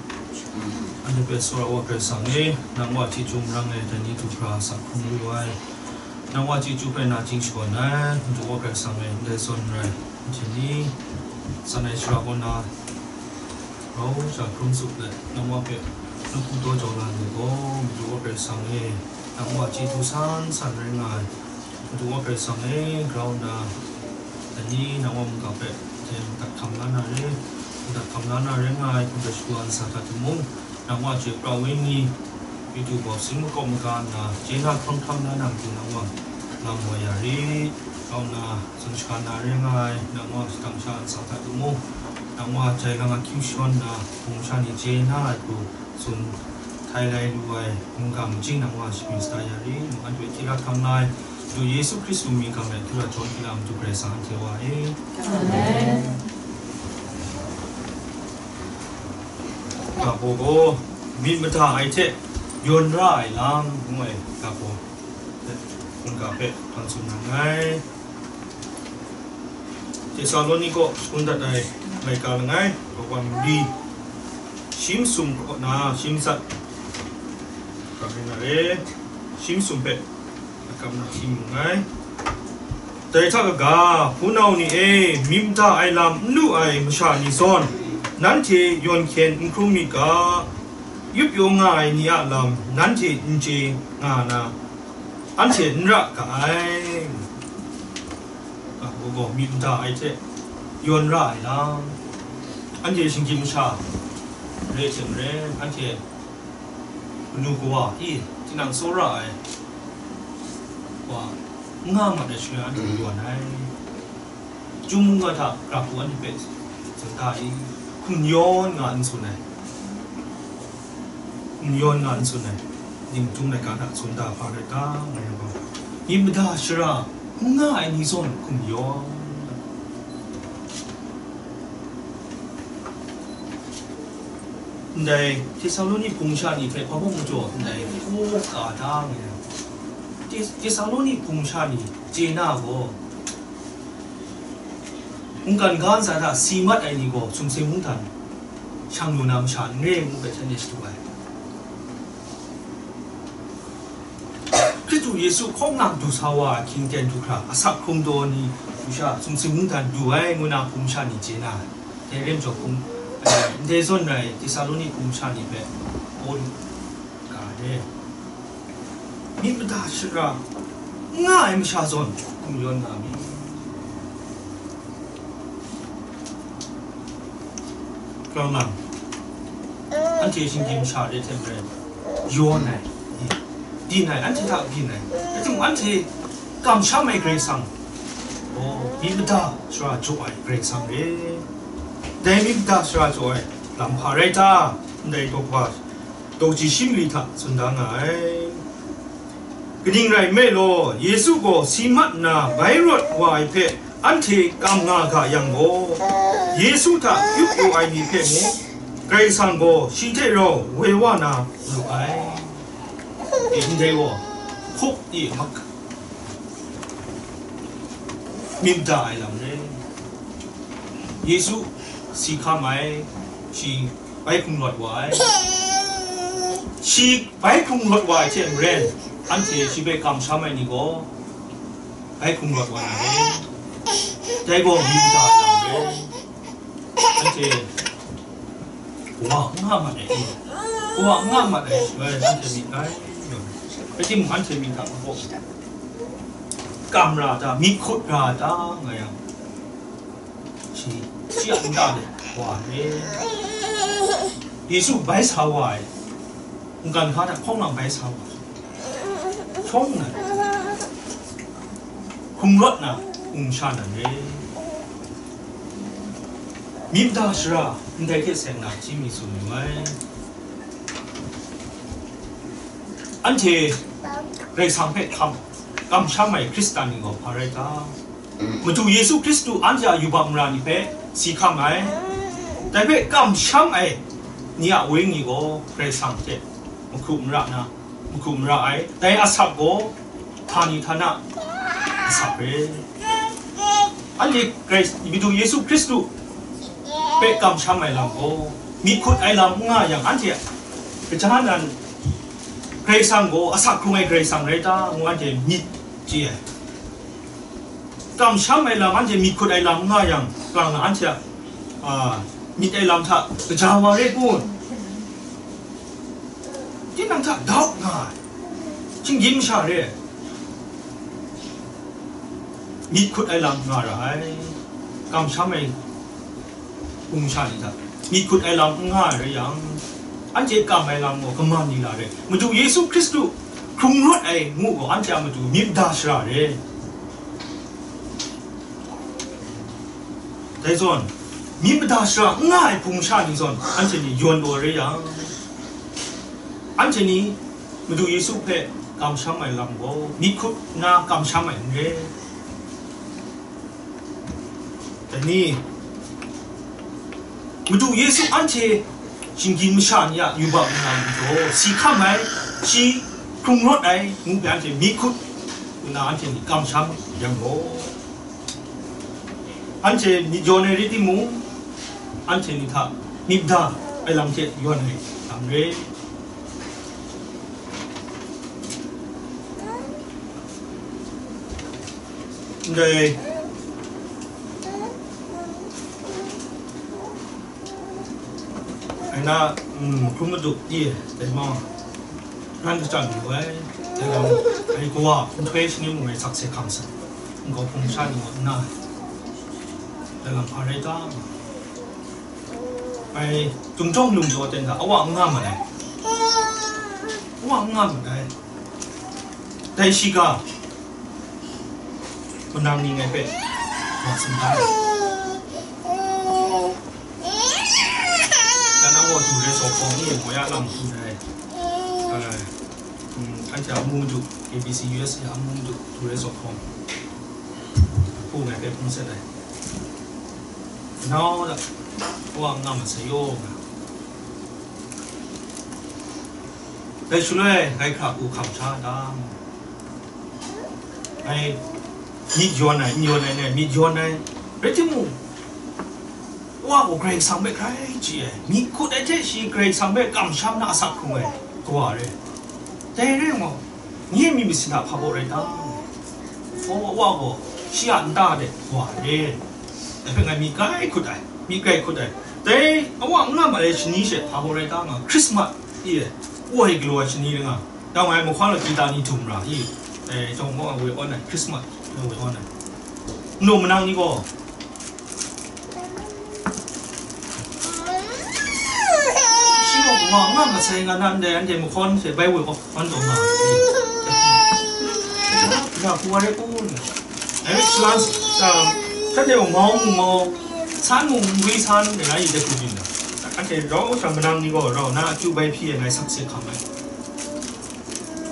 Anhte hpe tsawra wa Karai Kasang e, nang wa chyeju marang e, dai ni du hkra sa hkrung lu ai. Nang wa chyeju hpe nachying shagun ai, Madu wa Karai Kasang e, ndai zawn rai, anhte ni, tsan ai shara kaw na, rau sha hkrum tsup let, nang wa hpe lawhpu daw jau na ni gaw, Madu wa Karai Kasang e, nang wa chyeju san san rai nga ai. Madu wa Karai Kasang e, grau nna, dai ni nang wa mungga hpe, dai madat hkam la na re, madat hkam la na rai nga ai, hkum hte shagu a ntsa hta timung, nang wa hte pra wenyi, Madu gaw sin makawp maga nna, chye na hkawng hkam la na matu nang wa, nga maw ya rit, grau nna, tsun shaga na re nga ai, nang wa shadang sha ntsa hta timung, nang wa jai lang ahkyu shawn nna, hpung sha ni chye na ai hku tsun htai lai lu ai, mungga majing nang wa shapring sata ya rit, mung anhte hte hkye hkrang la ai, Madu Yesu Hkristu mying hkang e hkyu ra jawn hkyu la Madu Karai Kasang anhte wa e. Amen. Ga baw gaw, myit mada ai hte yawn ra ai lam, ngu ai ga baw, mungga hpe hpan tsun na nngai. Tesaloniko shangun dat ai laika langai, kawan mali, shi masum kaw na shi matsat, ga rai na re, shi masum hpe akam na shi mu nngai. Dai hta kaga, hpunau ni e, myit mada ai lam n lu ai masha ni zawn, nanhte yawn hkyen n hkrum myit ga, yup yaw nga ai ni a lam nanhte n chye nga na, anhte n ra ga ai. A, gaw myit mada ai hte yawn ra ai lam, anhte shinggyim masha re hte maren, anhte kanu kawa, i, tinang tsawra ai wa n nga mat ai shaloi anhte yawn ai. Chyum mungga hta gara hku anhte hpe tsun da i? Hkum yawn nga n tsun ai. Hkum yawn nga n tsun ai. Ning chyum laika hta tsun da hpa rai ta, nga yang gaw, myit mada shara n nga ai ni zawn hkum yawn. Ndai Tesaloni hpung sha ni hpe hpa mung majaw ndai hkaw ka da nga yang, Tes-, Tesaloni hpung sha ni chye na gaw, mungkan ga ntsa hta si mat ai ni gaw sumsing mungdan shang lu na masha n re ngu hpe shanhte shadu ai. Hkristu Yesu hkawng nang du sa wa ai hkying ten du hkra, asak hkrung daw ni, du sha, sumsing mungdan du ai ngu na hpung sha ni chye na ai. Dai rim jaw hpung, eh, ndai zawn rai Tesaloni hpung sha ni hpe Pawlu ga ai. Myit mada shara n nga ai masha zawn hkum yawn nga mi. Grau nang, anhte shinggyim masha re hte maren, yawn ai, byin ai, anhte hta byin ai, rai timung, anhte kamsham ai Karai Kasang, gaw, myit mada shara jaw ai Karai Kasang re. Dai myit mada shara jaw ai lam hpa rai ta? Ndai daw kaba, daw kaji shi mali hta tsun da nga ai. Kaning rai nme law, Yesu gaw si mat nna bai rawt wa ai hpe anhte kam nga ga yang gaw, Yesu hta yup yu ai ni hpe mung, Karai Kasang gaw shi hte rau woi wa na ru ai. E, ndai gaw, hkup i mak, myit mada ai lam re. Yesu si hkam ai, shi bai hkrung rawt wa ai. Shi bai hkrung rawt wa ai hte maren, anhte shi hpe kamsham ai ni gaw bai hkrung rawt wa na re. Dai gaw myit mada ai lam re. Anhte wa n nga mat ai, wa n nga mat ai, rai anhte myit ai. Rai timung, anhte myit hta hpaw kam ra ta, myit hkut ra ta, nga yang, shi, shi a nta de wa ai. Yesu bai sa wa ai, mungkan hka hta hkawng nang bai sa wa ai. Shawng nnan, hkrung rawt na, hpung sha nan re. Myit mada shara ndai hte seng na hti mi tsun yu ai. Anhte Karai Kasang hpe hkam, kamsham ai Hkristan ni gaw hpa rai ta? Madu Yesu Hkristu anhte a yubak mara ni hpe si hkam ai, dai hpe kamsham ai ni a wenyi gaw Karai Kasang hte mahku mara na, mahku mara ai, dai asak gaw htani htana asak re. Anhte Karai, Madu Yesu Hkristu hpe kamsham ai lam gaw, myit hkut ai lam n nga yang, anhte kaja nan Karai Kasang gaw asak hkrung ai Karai Kasang rai ta, ngu anhte myit chye ai. Kamsham ai lam, anhte myit hkut ai lam n nga yang, kang na anhte a, a, myit ai lam hta kaja wa re kun? Tinang hta doubt nga ai, shinggyim masha re ai. Myit hkut ai lam nga ra ai, kamsham ai hpung sha ni hta myit hkut ai lam n nga ai rai yang, anhte kam ai lam gaw kaman ni la re? Madu Yesu Hkristu hkrung rawt ai ngu gaw, anhte a matu myit mada shara re. Dai zawn, myit mada shara n nga ai hpung sha ni zawn, anhte ni yawn lawt rai yang, anhte ni Madu Yesu hpe kamsham ai lam gaw, myit hkut nna kamsham ai n re. Dai ni, Madu Yesu anhte shinggyim masha ni a yubak nna majaw si hkam ai, shi hkrung rawt ai ngu hpe anhte myit hkut nna anhte ni kamsham yang gaw, anhte myit yawn ai rai timung, anhte ni hta myit mada ai lam hte yawn ai lam re. Ndai, ai na, mm, hkrum madu i, dai ma, ran kachyan lu ai, dai lam, ai kawa, nhtoi shani mung ai sakse hkam sa, nkau hpung sha ni wa nna, dai lam hpa rai ta? Ai, Zungjawng Lung jaw ten ga, awa n nga ma ai. Awa n nga ma ai. Dai shi ga, manang ni ngai hpe, wa tsun da ai. Dan awa du rai zaw hkawng ni, mo ya lam hku dai. Ai, mm, anhte a mu madu, A B C U S A a mu madu, du rai zaw hkawng. Hku ngai hpe hpung set ai. Nau da, awa n nga ma sai yaw nga. Dai shaloi, ngai hkra hku hkam sha da. Ngai myit yawn ai, n yawn ai, ngai myit yawn ai. Rai timung, wa gaw Karai Kasang hpe grai chye ai. Myit hkut ai hte shi Karai Kasang hpe kamsham na asak hkrung ai kawa re. Dai re ai gaw, nye myit masin hta hpa baw rai ta? Aw, wa gaw shi a nta de wa re. Dai hpe ngai myit grai hkut ai, myit grai hkut ai. Dai awa n nga ma ai shani she hpa baw rai ta nga? Christmas e, woi galaw ai shani rai nga. Dau ngai mahkawn law kita ni htum ra i, eh, jawng gaw woi awn ai, Christmas gaw woi awn ai. Nnu manang ni gaw, shi gaw wa nga masai nga na ndai, anhte mahkawn hte bai woi awn taw nga. Ya, ya, ku wa rai kun. Ai, slan, ah, shanhte gaw mau mu mau, san mu mu gwi san, dai na yi dai hku byin na. Anhte rau sha manang ni gaw rau na akyu bai hpyi ai ngai sakse hkam ai.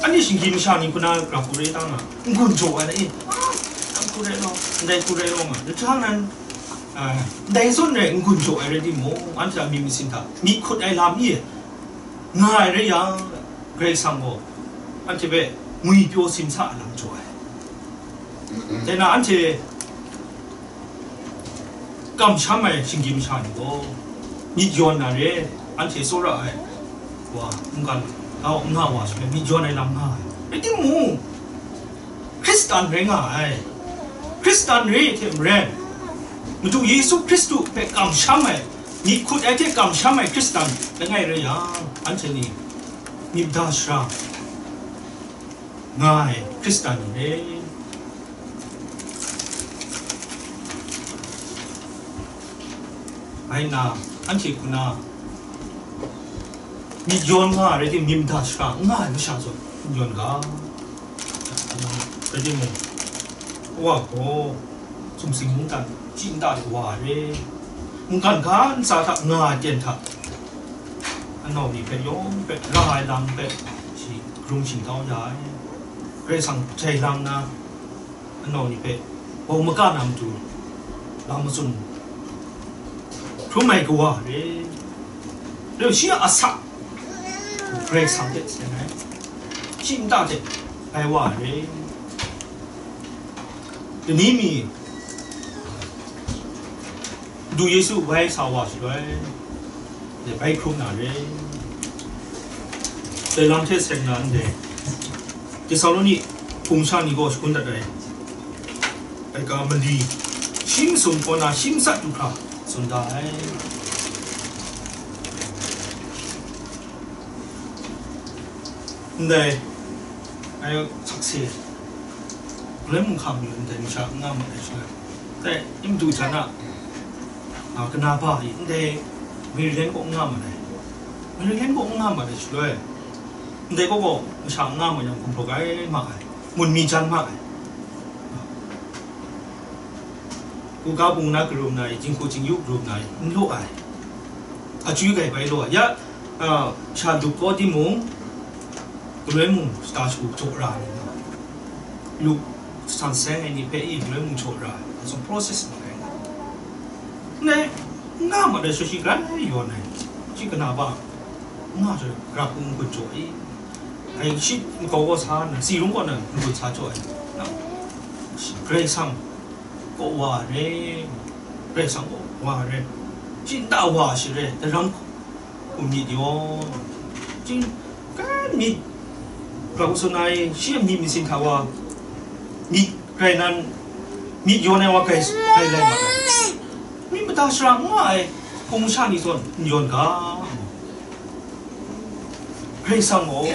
Anhte shinggyim masha ni hku na grau hku re ta nga, n-gun jaw ai na e, a, grau hku re law, ndai hku re law nga, lahkawng nan, a, ndai zawn rai n-gun jaw ai rai timung, anhte a myit masin hta myit hkut ai lam e nga ai rai yang, Karai Kasang gaw anhte hpe ngwipyaw simsa ai lam jaw ai. Dai na anhte kamsham ai shinggyim masha ni gaw myit yawn na re, anhte tsawra ai wa mungkan kau n nga wa shaloi myit yawn ai lam nga ai. Rai timung, Hkristan rai nga ai. Hkristan re ai hte maren, Madu Yesu Hkristu hpe kamsham ai, myit hkut ai hte kamsham ai Hkristan langai rai yang, anhte ni myit mada shara nga ai Hkristan ni re. Bai nna, anhte hku na myit yawn nga ai rai timung, myit mada shara n nga ai masha zawn n yawn ga. Rai timung, Wa gaw sumsing mungdan chyi nta de wa ai re. Mungkan ga ntsa hta nga ai ten hta, anau ni hpe yawng hpe ra ai lam hpe shi grung shingtau ya ai. Karai Kasang jai lang na, anau ni hpe bau maka na matu lam matsun hkrum ai kawa re. Rau shi a asak Karai Kasang hte seng ai, shi nta hte bai wa ai re. Dani mi du Yesu bai sa wa shaloi, dai bai hkrum na re. Dai lam hte seng na ndai Tesaloni hpung sha ni gaw shagun dat ai, ai ga mali shi masum kaw na shi masat du hkra tsun da ai. Ndai, ai sakse, galoi mung hkang mi ndai masha n nga ma ai shaloi, dai, i madu jan a, a, kana ba i ndai Maryland kaw n nga ma ai, Maryland kaw n nga ma ai shaloi, ndai kaw gaw masha n nga ma yang, gumhpraw ai ma ai, mun mi jan ma ai. Kuga bung na karum na i, jinghku jingyu karum na i, n law ai. Achyui kai bai law ai. Ya, a, sha dup kaw timung, galoi mung shata shagu jaw ra ai. Lu san seng ai ni hpe i galoi mung jaw ra ai. Atsawm process ma rai nga. Ne, nga ma dai shashi grai yawn ai. Shi kana ba, nga jaw, gara hpung n gun jaw i. Ai shi nkau kaw sa nna, si rung kaw na n gun sa jaw ai. Na, shi Karai Kasang kaw wa re, Karai Kasang kaw wa re, shi nta wa shi re, daram hkum myit yaw, shi kan myit, grau sun ai, shi a myit masin hta wa, myit grai nan, myit yawn ai wa grai, grai lai ma ai. Myit mada shara n nga ai, hpung sha ni zawn n yawn ga. Karai Kasang gaw,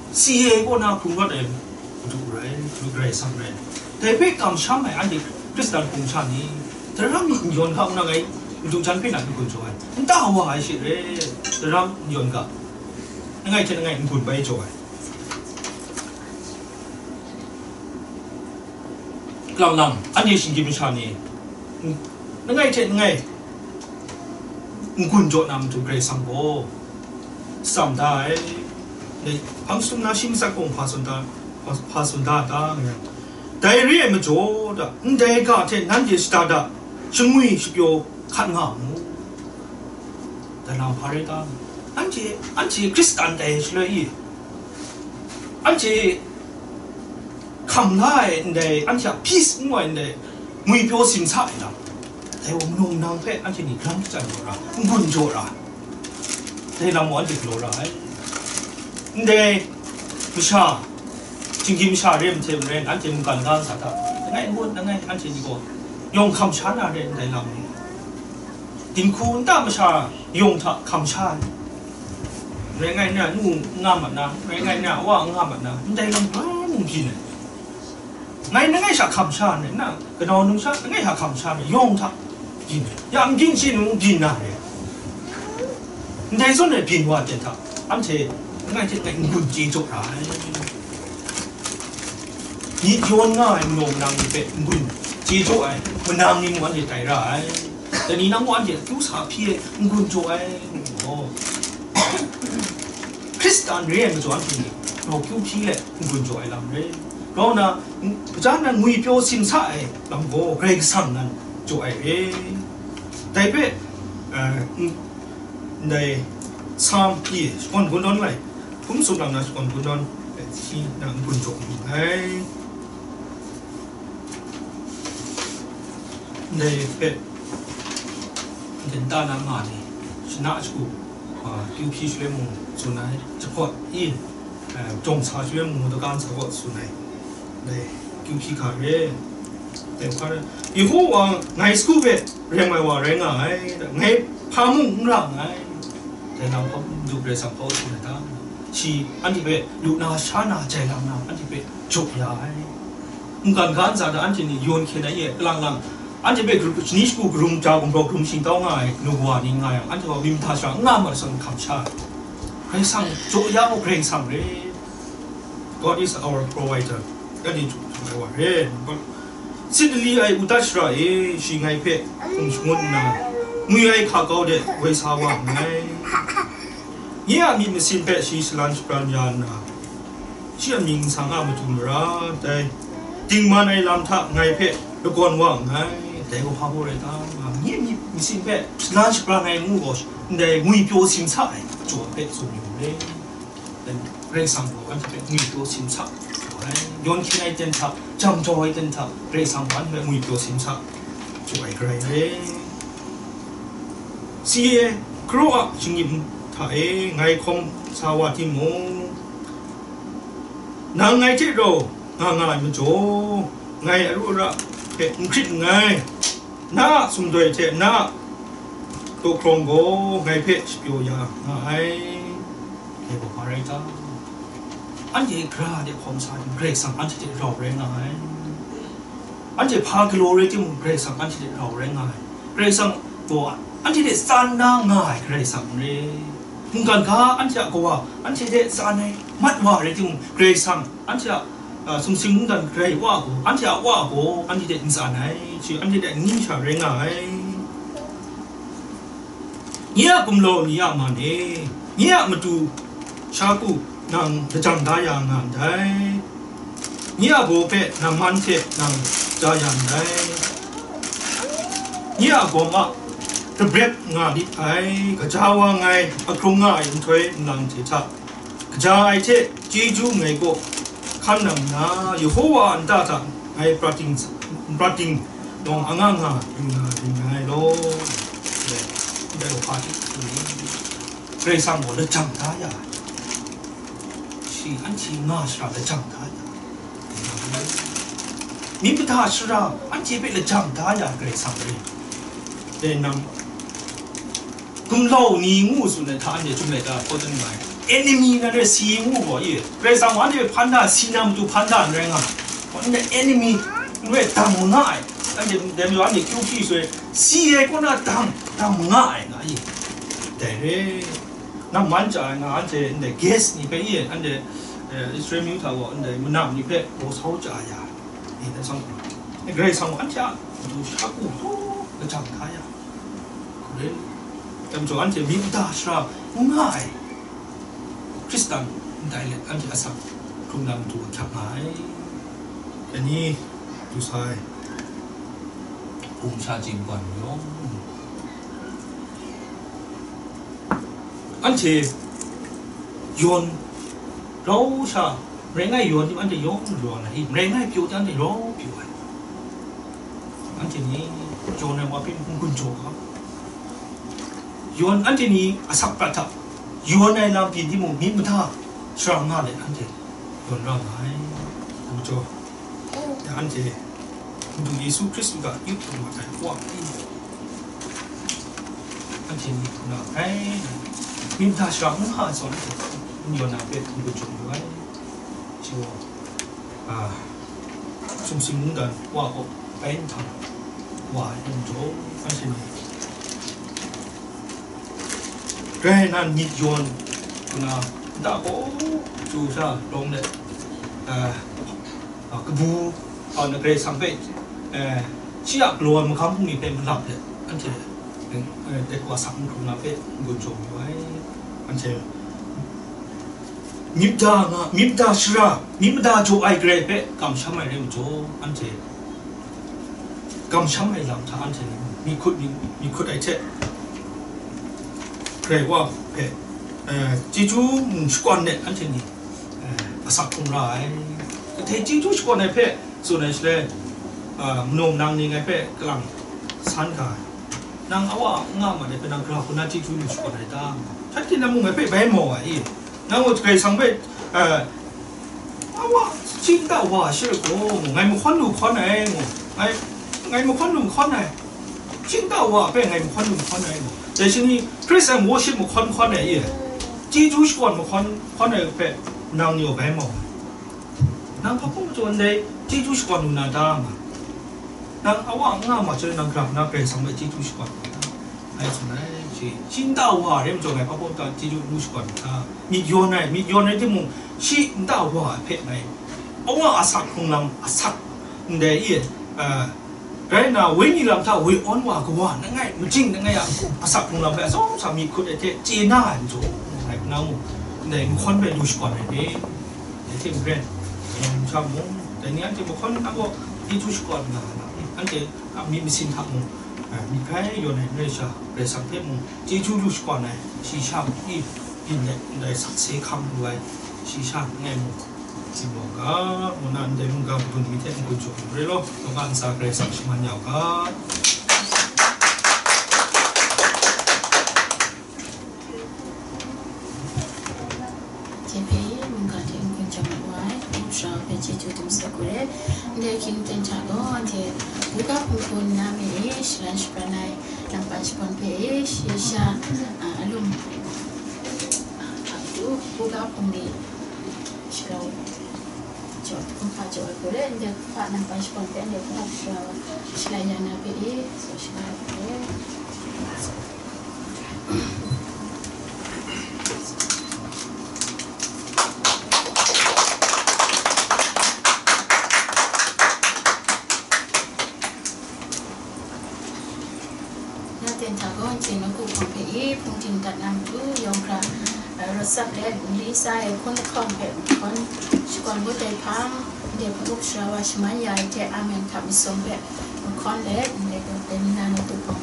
si e kaw na hkrung rawt ai Madu rai, Madu Karai Kasang rai. Dai hpe kamsham ai anhte Hkristan hpung sha ni, daram myit n yawn hkra nang ngai Madu jan hpe na n gun jaw ai, nta wa ai she re, daram n yawn ga, langai hte langai n gun bai jaw ai. Kalang lang, anhte shinggyim masha ni, langai hte langai n gun jaw na matu Karai Kasang gaw, tsam da ai. Dai hpang sum na shi matsat gaw hpa tsun da, hpa, hpa tsun da ta, nga yang, dai re ai majaw da, ndai ga hte nanhte shada da, shangwi shapyaw hkat nga mu. Dai lam hpa rai ta? Anhte, anhte Hkristan tai shaloi i, anhte hkam la ai ndai, anhte a peace n wa ai ndai, ngwipyaw simsa ai lam, dai wa manung nang hpe anhte ni gram shachyan jaw ra, n-gun jaw ra, dai lam gaw anhte galaw ra ai. Ndai masha, shinggyim masha re ai hte maren, anhte mungkan ga ntsa hta, langai n gun, langai anhte ni gaw yawng hkam sha na re ai ndai lam ni, dinghku nta masha yawng hta hkam sha ai. Rai ngai na, nu n nga mat na, rai ngai na, wa n nga mat na, ndai lam hpa mung byin ai. Ngai, langai sha hkam sha ai, na, kanau nu sha, langai sha hkam sha ai, yawng hta byin ai. Ya n byin shi nu byin na re. Ndai zawn e byin wa ten hta, anhte langai hte langai n-gun chye jaw ra ai. Myit yawn nga ai manang ni hpe n-gun chye jaw ai, manang ni mung anhte tai ra ai. Dai ni nang gaw anhte akyu sa hpyi ai, n-gun jaw ai, ngu gaw, Hkristan re ai majaw anhte ni, gaw kyu hpyi let n-gun jaw ai lam re. Grau nna, n-, kaja nan ngwipyaw simsa ai lam gaw, Karai Kasang nan jaw ai re. Dai hpe, eh, n-, ndai Sam pyi shakawn gun dawn lai, hkum tsup lam na shakawn gun dawn, eh, shi nan n-gun jaw ai. Ndai hpe, ndai nta na nga ni, shana shagu, a, kyu hpyi shaloi mung tsun ai, jahpawt i, a, jawng sa shaloi mung, mungdaw ga ntsa gaw tsun ai, ndai kyu hpyi hkra re, dai hkra re. Yehowa ngai sagu hpe rem ai wa rai nga ai, ngai hpa mung n ra nngai, dai lam hpa mung du Karai Kasang hpa tsun ai ta? Shi anhte hpe lu na, sha na, jai lam na, anhte hpe jaw ya ai. Mungkan ga ntsa hta anhte ni yawn hkyen ai e, kalang lang, anhte hpe gru-, shani shagu karum ja gumhpraw karum shingtau nga ai nu wa ni nga yang, anhte gaw myit mahta sha n nga ma ai zawn hkam sha ai. Karai Kasang jaw ya gaw Karai Kasang re. God is our provider. Anhte jaw ya wa re. Sit dali ai udat shara e, shi ngai hpe hkum shangun nna, ngwi ai hka kau de woi sa wa nngai. Nye a myit masin hpe shi shalan shabran ya nna, shi a mying nsang a matu mara dai dingman ai lam hta ngai hpe lagawn wa nngai. Dai gaw hpa baw rai ta? Nye a myit masin hpe shalan shabran ai ngu gaw, ndai ngwipyaw simsa ai jaw hpe tsun yu n re. Karai Kasang gaw anhte hpe ngwipyaw simsa jaw ai, yawn hkyin ai ten hta, jam jau ai ten hta, Karai Kasang gaw anhte hpe ngwipyaw simsa jaw ai Karai re. Si e, Hkaraw a shinggyim hta e ngai hkawm sa wa timung, nang ngai hte rau nga nga ai majaw, ngai aru ara hpe n hkrit nngai. Na a sumdoi hte na a dawhkrawng gaw ngai hpe shapyaw ya nga ai. Dai gaw hpa rai ta? Anhte gara de hkawm sa tim, Karai Kasang anhte hte rau rai nga ai. Anhte hpa galaw rai timung, Karai Kasang anhte hte rau rai nga ai. Karai Kasang gaw anhte hte tsan na nga ai Karai Kasang n re. Mungkan ga anhte a Kawa anhte hte tsan ai, mat wa rai timung, Karai Kasang anhte a, a, sumsing mungdan Karai Wa gaw, anhte a Wa gaw anhte hte n tsan ai, shi anhte hte n ning sha rai nga ai. Nye a gumlau ni a man e, nye a matu sha ku nang lajang da ya nga ndai. Nye a baw hpe nang man hte nang ja ya ndai. Nye a gawm a kabret nga lit ai, gaja wa ngai ahkrung nga ai nhtoi nlang hte hta, kaja ai hte chyeju ngai kaw hkan nang nna, Yehowa a nta hta ngai prating, prating dawng anga nga yu na ring ai law. Ndai wa hpa hte Karai Kasang gaw lajang da ya ai. Shi anhte nga shara lajang da ya ai. Myit mada shara anhte hpe lajang da ya ai Karai Kasang rai. Dai nang gumlau ni ngu tsun ai hta anhte chyum laika hkaw dan nga ai. Enemy na re si ngu gaw i, Karai Kasang gaw anhte hpe hpan da, si na matu hpan da n rai nga. Gaw ndai enemy n rai dang manga ai. Anhte dai majaw anhte kyu hpyi soi, si ai kaw na dang, dang manga ai nga i. Dai re. Nang man chya ai nga, anhte ndai guest ni hpe i, anhte, eh, Israel myu hta gaw ndai manam ni hpe baw sau chya ya, ni dan sang, Karai Kasang gaw anhte a matu sha ku taw lajang hta ya, re, dai majaw anhte myit mada shara n nga ai Hkristan ndai let anhte asak hkrung na matu ahkyak nga ai. Dai ni du sa ai, hpung sha chye n wan yawng, anhte yawn rau sha, marai ngai yawn tim anhte yawng yawn ai, marai ngai pyaw tim anhte rau pyaw ai. Anhte ni yawn ai wa hpe n gun jaw ga. Yawn, anhte ni asak prat hta yawn ai lam byin timung, myit mada shara nga let anhte yawn ra nga ai. Hpung jaw. Ya anhte Madu Yesu Hkristu ga yu hkrum mat ai wa pyi, anhte ni hkrum na ai, myit mada shara n nga ai zawn, anhte n yawn na hpe n gun jaw yu ai. Shi gaw, a, sumsing mungdan wa kaw bai nhtang wa ai majaw, anhte ni grai nan myit yawn nna, nta gaw chyu sha lawm let, a, a, kabu, a, na Karai Kasang hpe, eh, shi a galaw ai mahkam hpung ni hpe malap let, anhte, eh, dai wa sak n hkrum na hpe n-gun jaw yu ai. Anhte myit mada nga, myit mada shara, myit mada jaw ai Karai hpe kamsham ai rai majaw, anhte kamsham ai lam hta anhte ni myit hkut, myit, myit hkut ai hte, Karai Wa hpe, eh, chyeju n shakawn let anhte ni, eh, asak hkrung ra ai. Kadai chyeju shakawn ai hpe tsun ai shaloi, ah, manaw manang ni ngai hpe kalang san ga ai. Nang a wa a nga ma de hpe nang gara hku na chyeju lu shakawn ai ta? Shanhte na mung ngai hpe bai maw ai i? Nang gaw Karai Kasang hpe, eh, a wa, shingta wa she gaw, ngai mahkawn lu hkawn ai ngu, ngai, ngai mahkawn lu hkawn ai, shingta wa hpe ngai mahkawn lu hkawn ai ngu, dai shi ni praise and worship mahkawn hkawn ai i? Chyeju shakawn mahkawn hkawn ai hpe nang ni gaw bai maw ai? Nang hpa hpung majaw ndai chyeju shakawn lu na ta ma? Nang a wa n nga ma chyawm, nang gara hku na Karai Kasang hpe chyeju shakawn lu na ta? Ngai tsun ai, shi, shi nta wa rai majaw, ngai hpa hpung ta chyeju n shakawn lu ta? Myit yawn ai, myit yawn rai timung, shi nta wa hpe ngai, a wa asak hkrung lam, asak ndai i, Rai nna, wenyi lam hta woi awn wa kawa langai, majing langai a asak hpung lam hpe atsawm sa mi hkut ai hte chye na ai majaw, ngai hpung na mu, ndai mahkawn hpe lu shakawn ai ni, dai hte maren, kalang sha mung, dai ni anhte mahkawn a gaw chyeju shakawn nga ai lam ni, anhte a myit masin hta mung, myi hkrai yawn ai n rai sha, Karai Kasang hpe mung chyeju lu shakawn ai, shi sha mung i, byin let ndai sakse hkam lu ai, shi sha langai mung, Simon ga, ngu na ndai mungga madun mi hte n-gun jaw lu re law, law ka ntsa Karai Kasang shaman ya u ga. Jehpe mungga hte n-gun jaw mat wa ai, Mungga hpe chyeju dum sai hku re. Ndai hkying ten hta gaw, anhte buga hpung hku nna mi e, shalan shapran ai, nang pan shakawn hpe e, shi sha, a, alum, a, hkap du, buga hpung ni, Shirau jaw, kumhpa jaw ai hku re, ndai kumhpa nang pai shakawn hpe, ndai kumhpa shirau shalai ya na hpe e, so shirau ai hku re. Na ten hta gaw, anhte nawku hpawng hpe i hpungdim dat na matu, yawng hkra, eh, rawt sap let, mali tsa e hkun lahkawng hpe mahkawn shakawn ngut ai hpang, ndai hpung up sara wa shaman ya ai hte, amen hta masum hpe mahkawn let, ndai gaw, dai ni na nawku hpawng